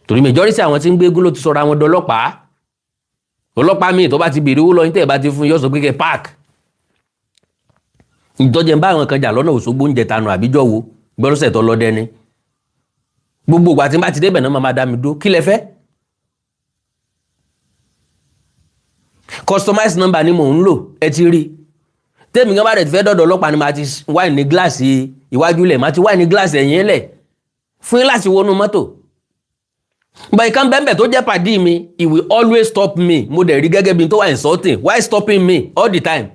S2: Torí majority àwọn tí ń gbégún ló ti sọra wọn dọlọ́pàá. Ọlọ́pàá míì tó bá ti béèrè owó lọ yín, tẹ́ ẹ̀ bá ti fún yín, yóò sọ pé kẹ́ park. Ìtọ́jẹ́ ń bá àwọn kan jà lọ́nà Òṣogbo ń jẹta nù àbíjọ́ wo gbọ́dọ̀sẹ̀ tó lọ́dẹ ni. Gbogbo ìgbà tí n bá ti débẹ̀ náà, máa dá mi dúró. Kí lẹ fẹ́? Customized number ni mò ń lò, ẹ ti rí. Tèmi gan bá dẹ̀ ti fẹ́ dọ̀dọ̀ ọlọ́pàá ni, màá ti wá ní gíláàsì iwájú lẹ̀, màá ti wá ní gíláàsì ẹ̀yìn lẹ̀ fún yín láti wọnú mọ́tò. But ìkan bẹ́ẹ̀ tó jẹ́ pàdí mi, he will always stop me. Mo dẹ̀ rí gẹ́gẹ́ bí n tó wà insulting. Why stopping me all the time?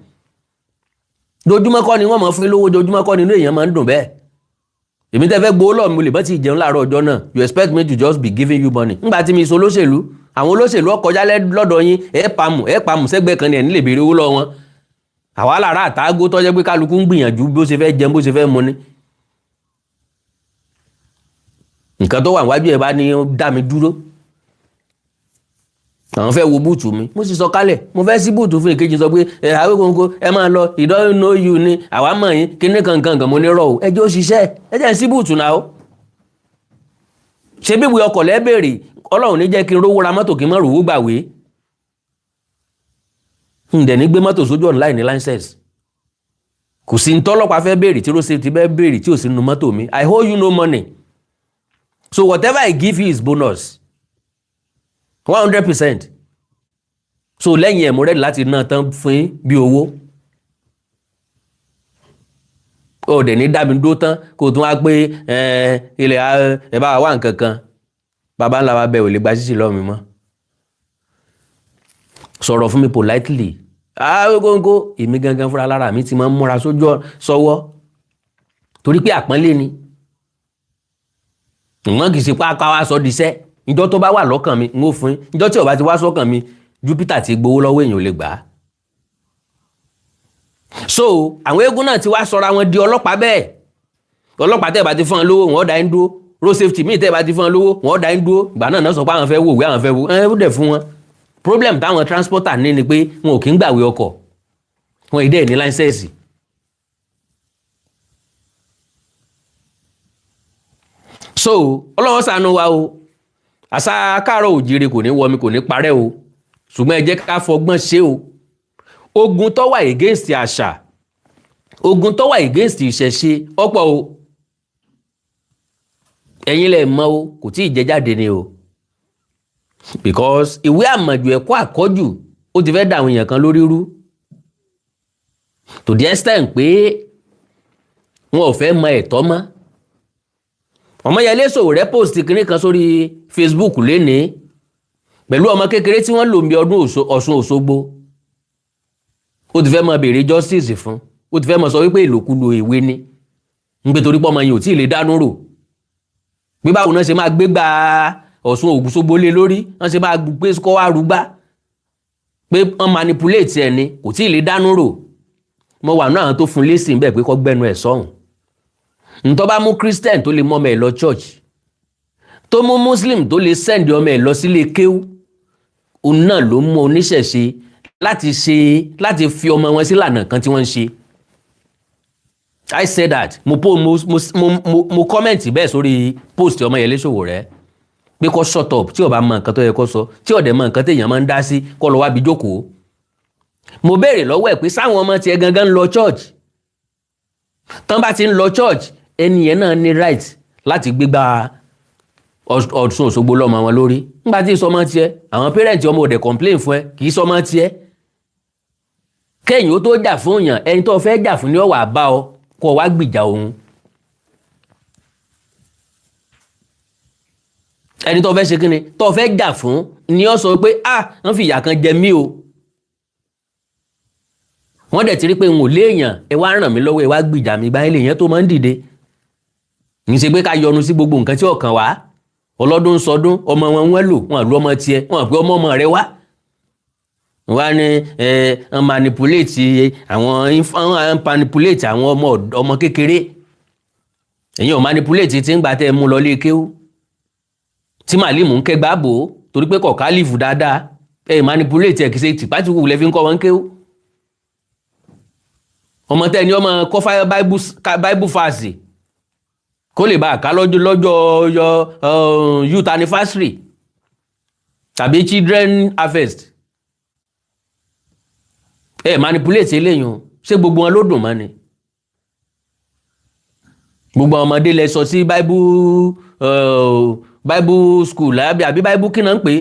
S2: Dojúmọ́ kọ́ ni wọ́n mọ̀ fún yín lówó, dojúmọ́ kọ́ ni inú èèyàn máa ń dùn bẹ́ẹ̀. Èmi tẹ́ fẹ́ gbowó lọ́ọ̀ mi, mo lè bá ti jẹun láàárọ̀ ọjọ́ náà. You expect me to just be giving you money? Ńgbà tí mi sọ olóṣèlú, àwọn olóṣèlú ọkọjá lọ́dọ̀ yín, ẹ pamù ẹ pamù sẹ́gbẹ́ kan ní ẹ̀ nílè béèrè owó lọ́wọ́ wọn. Àwa lára àtàgó tọ́jẹ́ pé kálukú ń gbìyànjú bí ó ṣe fẹ́ jẹun, bó ṣe fẹ́ mu ni. Nǹkan tó wà níwájú ẹ̀ bá ní dá mi dúró, àwọn fẹ́ wo búùtù mi, mo sì sọ kálẹ̀, mo fẹ́ sí búùtù fún ìkejì, sọ pé ẹ àwọn kòkó ẹ máa lọ, he don't know you ni, àwa mọ̀ yín kíní kankan kan. Mo ní rọ̀ o, ẹ jẹ́ ó ṣiṣẹ́, ẹ jẹ́ ń sí búùtù náà o. Ṣé bí ìwé ọkọ̀ lẹ́bẹ̀rẹ̀? Ọlọ́run ní jẹ́ kí n rówó ra mọ́tò kí n má rówó gbàwé. N dẹ̀ ní gbé mọ́tò sójú ọ̀nà láì ní license. Kò sí ntọ́lọ́pàá fẹ́ béèrè tí road safety fẹ́ béèrè tí ò sí nínú mọ́tò mi. I owe you no money, so whatever I give you is bonus, 100%. So lẹ́yìn ẹ̀, mo ready láti ná tán fún yín bí owó. Ó dẹ̀ ní dá mi dúró tán kó tún wá pé ilẹ̀ ẹ bá wà nǹkan kan. Bàbá ńlá wa bẹ ò lè gba ṣíṣì lọ́ọ̀ mi mọ́. Sọ̀rọ̀ fún mi politely. Ah, góńgó, èmi gangan fúnra lára mi ti máa ń múra sójú sọ́wọ́ torí pé àpọ́nlé ni. Wọ́n kì í ṣe pé ká wá sọ diṣẹ́. Ìjọ tó bá wà lọ́kàn mi, n ó fún yín. Ìjọ tí ó bá ti wá sọ́kàn mi, Júpítà ti gbowó lọ́wọ́ èèyàn, ò lè gbà á. So àwọn eégún náà ti wá sọra wọn di ọlọ́pàá bẹ́ẹ̀. Ọlọ́pàá, tẹ́ ẹ bá ti fún wọn lówó, wọ́n dá yín dúró. Road safety míì, tẹ́ ẹ bá ti fún wọn lówó, wọ́n dá yín dúró. Ìgbà náà náà sọ pé àwọn fẹ́ wòwe, àwọn fẹ́ wo ẹ ó dẹ̀ fún wọn. Problem táwọn transporter ní ni pé wọn ò kí ń gbàwé ọkọ̀, wọn ì dẹ̀ ní license. So Ọlọ́run ṣàánú wa o. Àṣà káàárọ̀ òjìrè kò ní wọmi, kò ní parẹ́ o, ṣùgbọ́n ẹ jẹ́ ká fọgbọ́n ṣe o. Ogun tó wà against àṣà, ogun tó wà against ìṣẹ̀ṣe ọ̀pọ̀ o. Ẹ̀yin lẹ mọ̀ o, kò tí ì jẹ́ jáde ni o, because ìwé àmọ̀jù, ẹ̀kọ́ àkọ́jù, ó ti fẹ́ dà àwọn èèyàn kan lórí rú to the extent pé wọn ò fẹ́ mọ ẹ̀tọ́ mọ́. Ọmọyẹlé Sowore post kinní kan sórí Facebook lénìí pẹ̀lú ọmọ kékeré tí wọ́n lò ń bí ọdún Ọ̀ṣun Òṣogbo. Ó ti fẹ́ mọ béèrè justice fún, ó ti fẹ́ mọ sọ wípé ìlòkulò ìwé ni ń gbé, torí pé ọmọ yìí ò tí ì lè dánú rò pé báwo náà ṣe máa gbé gba Ọ̀ṣun Òṣogbo lé lórí, wọ́n ṣe máa gbé kọ́ wá rúgbá pé wọ́n manipulate ẹ̀ ni, kò tí ì lè dánú rò. Mo wà náà àwọn tó fún lésì ń bẹ̀ pé kó gbẹ́nu ẹ̀ sọ́hùn. Ntọ́ bá mú Christian tó lè mú ọmọ ẹ̀ lọ church, tó mú Muslim tó lè send ọmọ ẹ̀ lọ sílé kéwú, òun náà ló mú oníṣẹ̀ṣe láti ṣe, láti fi ọmọ wọn sílànà kan tí wọ́n ń ṣe. I said that. Mo po mo mo mo mo comment bẹ́ẹ̀ sórí post Ọmọyẹlé Sowore pé kó shut up. Tí ó bá mọ nǹkan tó yẹ kó sọ, tí ó dẹ̀ mọ nǹkan téèyàn máa ń dá sí, kó lọ wábi jókòó. Mo béèrè lọ́wọ́ ẹ̀ pé sáwọn ọmọ tiẹ̀ gangan ń lọ church? Tán bá ti ń lọ church, ẹni yẹn náà ní right láti gbégbá Ọ̀ṣun Òṣogbo lọ́mọ wọn lórí. Nígbà tí ìsọmọ tiẹ̀, àwọn parent ọmọ òde complain fún ẹ, kì í sọmọ tiẹ̀. Kẹ́yìn ó tó jà fún yàn, ẹni tó fẹ́ jà fún ni ó wà bá ọ kó o wá gbìjà òun. Ẹni tó fẹ́ ṣe kíni, tó fẹ́ jà fún ni ó sọ pé, "Ah, wọ́n fi ìyà kan jẹ mí o." Wọ́n dẹ̀ ti rí pé n ò léèyàn, ẹ wá ràn mí lọ́wọ́, ẹ wá gbìjà mi. Báyìí lèèyàn tó máa ń dìde. Kì í ṣe pé ká yọnu sí gbogbo nǹkan tí ọ̀kan wá. Ọlọ́dún ń sọdún, ọmọ wọn wọ́n lò, wọn lu ọmọ tiẹ̀, wọn pé ọmọ ọmọ rẹ wá wá ní ẹ manipulate àwọn, manipulate àwọn ọmọ ọmọ kékeré. Ẹ̀yin ò manipulate tí ń gbà tẹ́ ẹ mú lọ lé kéwú tí màlímù ń kẹgbà bò ó torí pé kọ̀ọ̀ká lìfù dáadáa. Ẹ manipulate ẹ̀, kì í ṣe tìpátìkù lẹ́ fi ń kọ́ wọn kéwú. Ọmọ tẹ́ ni ọmọ kọ́ Bible fàásì kó lè bá a ká lọ́jọ́ lọ́jọ́ yọ youth anniversary tàbí children harvest, ẹ manipulate eléyìí o. Ṣé gbogbo wọn ló dùn mọ́ ni? Gbogbo àwọn ọmọdé lẹ sọ sí Bible school àbí Bible kí náà ń pè,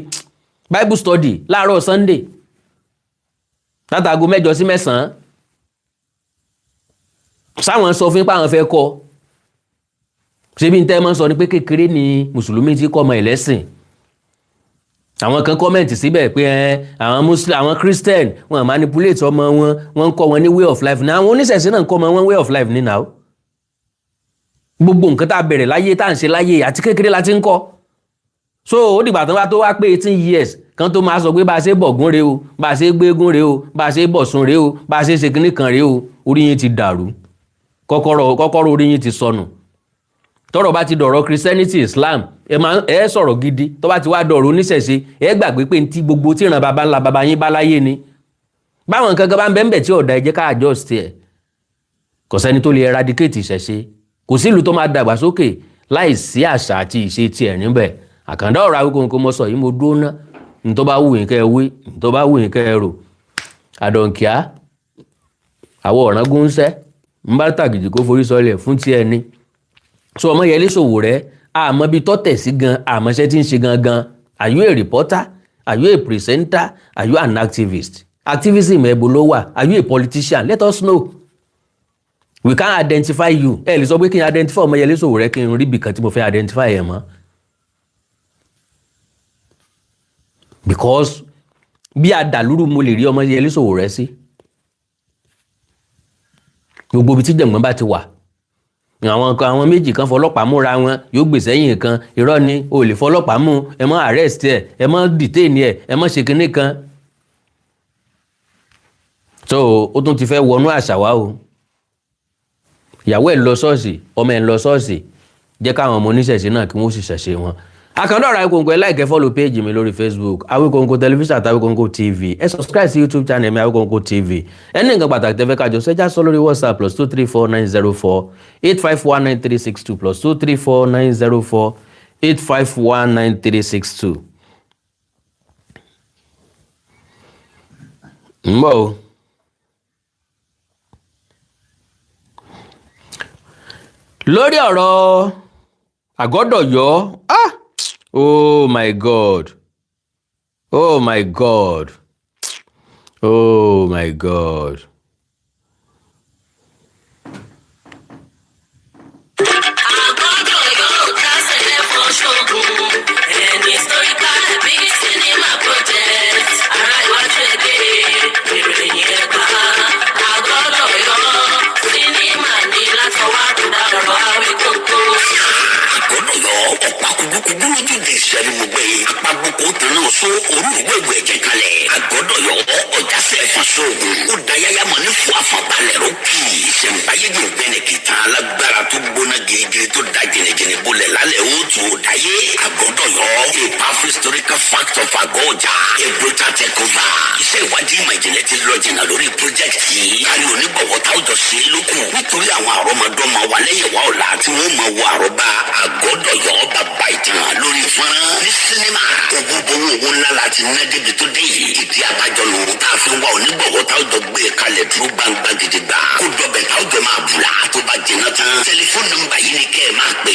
S2: Bible study láàárọ̀ Sunday látago 8 sí 9. Sáwọn sọ fún yín pé àwọn fẹ́ kọ́? Ṣébi ń tẹ́ mọ́ sọ ni pé kékeré ni mùsùlùmí ti kọ́ ọmọ ẹlẹ́sìn. Àwọn kan comment síbẹ̀ pé ẹ àwọn Muslim, àwọn Christian, wọn manipulate ọmọ wọn, wọn ń kọ́ wọn ní way of life ní. Àwọn oníṣẹ̀ṣe náà ń kọ́ ọmọ wọn way of life ní now. Gbogbo nǹkan tá a bẹ̀rẹ̀ láyé, tá à ń ṣe láyé, àti kékeré la ti ń kọ́. So ó dìgbà tó bá tó wá pé 18 years kan tó máa sọ pé bá a ṣe bọ̀gún rèé o, bá a ṣe gbégún rèé o, bá a ṣe bọ̀sùn rèé o, bá a ṣe ṣe kinní kan rèé o. Orí yín ti dàrú, kọ́kọ́rọ́ kọ́kọ́rọ́ orí yín ti sọnù. Tọ́rọ̀ bá ti dọ̀rọ̀ Christianity, Islam, ẹ máa ẹ sọ̀rọ̀ gidi. Tó bá ti wá dọ̀rọ̀ oníṣẹ̀ṣe, ẹ gbàgbé pé ntí gbogbo tí ìran baba ńlá baba yín bá láyé ni. Báwọn nǹkan kan bá ń bẹ́ẹ̀ bẹ́ẹ̀ tí ọ̀dà, ẹ jẹ́ ká adjust ẹ̀. Kò sẹ́ni tó lè eradicate ìṣẹ̀ṣe. Kò sí ìlú tó máa dàgbàsókè láì sí àṣà àti ìṣe tiẹ̀ níbẹ̀. Àkàndá ọ̀rọ̀ Awíkonko mo sọ yìí, mo dúró ná. Ní tó bá wù yín kẹ́ ẹ wí, ní tó bá wù yín kẹ́ ẹ rò, àdọ̀nkíá àwọn ọ̀ràn gúnṣẹ́ ń bá tàgìjì kó forí sọlẹ̀ fún tiẹ̀ ni. So Ọmọyẹlé Sowore, àmọ́ bí tọ́tẹ̀ sí gan, àmọ́ iṣẹ́ tí ń ṣe gangan. Are you a reporter? Are you a presenter? Are you an activist? Activism ẹ̀bùn ló wà. Are you a politician? Let us know. We can't identify you. Ẹ lè sọ pé kí n identify Ọmọyẹlé Sowore, kí n rí ibìkan tí mo fẹ́ identify ẹ̀ mọ́, because Bí adàlúrú mo lè rí Ọmọyẹlé Sowore sí. Gbogbo ibi tí jẹ̀gbọ́n bá ti wà, àwọn kan, àwọn méjì kan fọlọ́pàá múra wọn, yóò gbèsè ẹ̀yìn kan. Irọ́ ni, o lè fọlọ́pàá mú. Ẹ mọ́ arrest ẹ, ẹ mọ́ detain ẹ, ẹ mọ́ ṣe kinní kan. So ó tún ti fẹ́ wọnú àṣà wa o. Ìyàwó ẹ̀ lọ ṣọ́ọ̀ṣì, ọmọ ẹ̀ lọ ṣọ́ọ̀ṣì, jẹ́ káwọn ọmọ oníṣẹ̀ṣe náà kí wọ́n sì ṣẹ̀ṣe wọn. Àkàndá ọ̀rọ̀ Awikonko, ẹ like, follow page mi lórí Facebook, Awikonko Television àti Awikonko TV. Ẹ subscribe sí YouTube channel mi, Awikonko TV. Ẹ ní nǹkan pàtàkì tẹ́fẹ́ kájọ sẹ́jà sọ lórí WhatsApp, +2349048519362, +2349048519362. Ń bọ̀ o. Lórí ọ̀rọ̀ Àgọ́dọ̀yọ́, ah, oh my God, oh my God, oh my God.
S9: Àgọ́dọ̀yọ́ ọ̀pá kúkúkú lójúde ìṣẹ́rìmọ̀gbẹ́ apagboko tẹ̀lé oṣó orúurú ẹ̀jẹ̀ kalẹ̀. Àgọ́dọ̀yọ́ ọ̀jàsẹ̀ fàṣọ̀gùn ó dayáyá mọ̀ ní fún àfọ̀balẹ̀ ró kì í ìṣẹ̀ǹbáyé gbẹ̀ngbẹ̀nẹ̀ kìtàn alágbára tó gbóná girigiri tó da jìnnìjìnnì bolẹ̀ lálẹ́ ó tù ó dáyé. Àgọ́dọ̀yọ́, a powerful historical fact of Àgọ́-Ọjà, a brutal takeover. Iṣẹ́ ìwádìí ìmọ̀ ìjìnlẹ̀ ti lọ jìnnà lórí project yìí. Kárí onígbọ̀wọ́ táwùjọ ṣe é lókun nítorí àwọn àrọ́mọdọ́mọ wa lẹ́yìn wa ọ̀la tí wọ́n mọ̀ wọ àrọ́bá Àgọ́dọ̀yọ́ bàbá ìtàn lórí fọ́nrán ní sinimá. Owó bowó, owó ńlá láti ná débi tó dé yìí. Ìdí abájọ nù tá a fi ń wá onígbọ̀wọ́ táwùjọ gbé e kalẹ̀ dúró gbangba gidigba kó dọbẹ̀ táwùjọ máa bùlà tó bá jìnnà tán. Tẹlifóònù nọ́mbà yìí ni kẹ́ ẹ máa pè: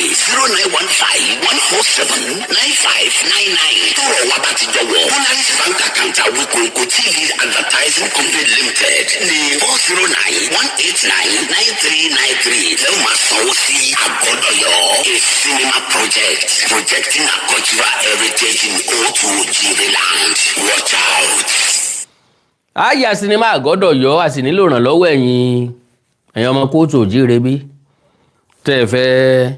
S9: 09151479599. Tọrọ wa bá ti jọ wọ Polaris Bank account, Awikonko TV Advertising Company Limited ní 4091899393 lẹ́wọ̀n máa sanwó sí. Àgọ́dọ̀yọ́, a cinema project projecting our cultural heritage in Otu Ojire land. Watch out.
S2: Àyà sinimá Àgọ́dọ̀yọ́, a sì nílò ìrànlọ́wọ́ ẹ̀yin ọmọ kóòtù òjíire bí tẹ́ ẹ fẹ́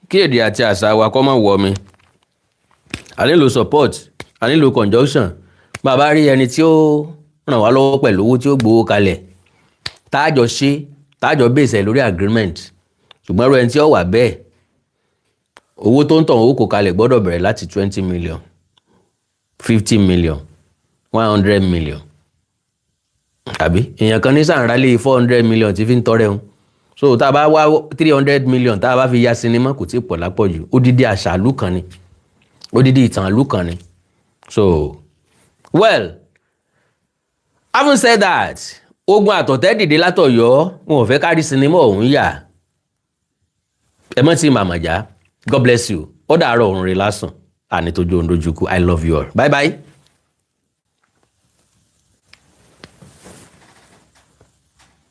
S2: kí èdè àti àṣà wa kó má wọ̀ mi. A nílò support, a nílò conjunction. Bàbá rí ẹni tí ó ràn wá lọ́wọ́ pẹ̀lú owó tí ó gbowó kalẹ̀, táàjọ ṣe, táàjọ bèsè lórí agreement. Ṣùgbọ́n irú ẹni tí ó wà bẹ́ẹ̀, owó tó ń tàn owó kò kalẹ̀ gbọ́dọ̀ bẹ̀rẹ̀ láti 20 million, 50 million, 100 million. Àbí èèyàn kan ní sàǹrálẹ̀ 400 million tí fi ń tọrẹ ń. So tá a bá wá 300 million tá a bá fi ya sinimá, kò tí ì pọ̀ lápọ̀jù. Odidi àṣà ìlú kan ni, odidi ìtàn ìlú kan ni. So well, having said that, ogun àtọ̀tẹ́ dìde látọ̀yọ́, wọn ò fẹ́ kárí sinimá ọ̀hún yà. Ẹ mọ́ tí màmá já. God bless you. Ó dàárọ̀, òrùn rẹ̀ lásán àní tójú òun dojúkú. I love you all. Bye bye.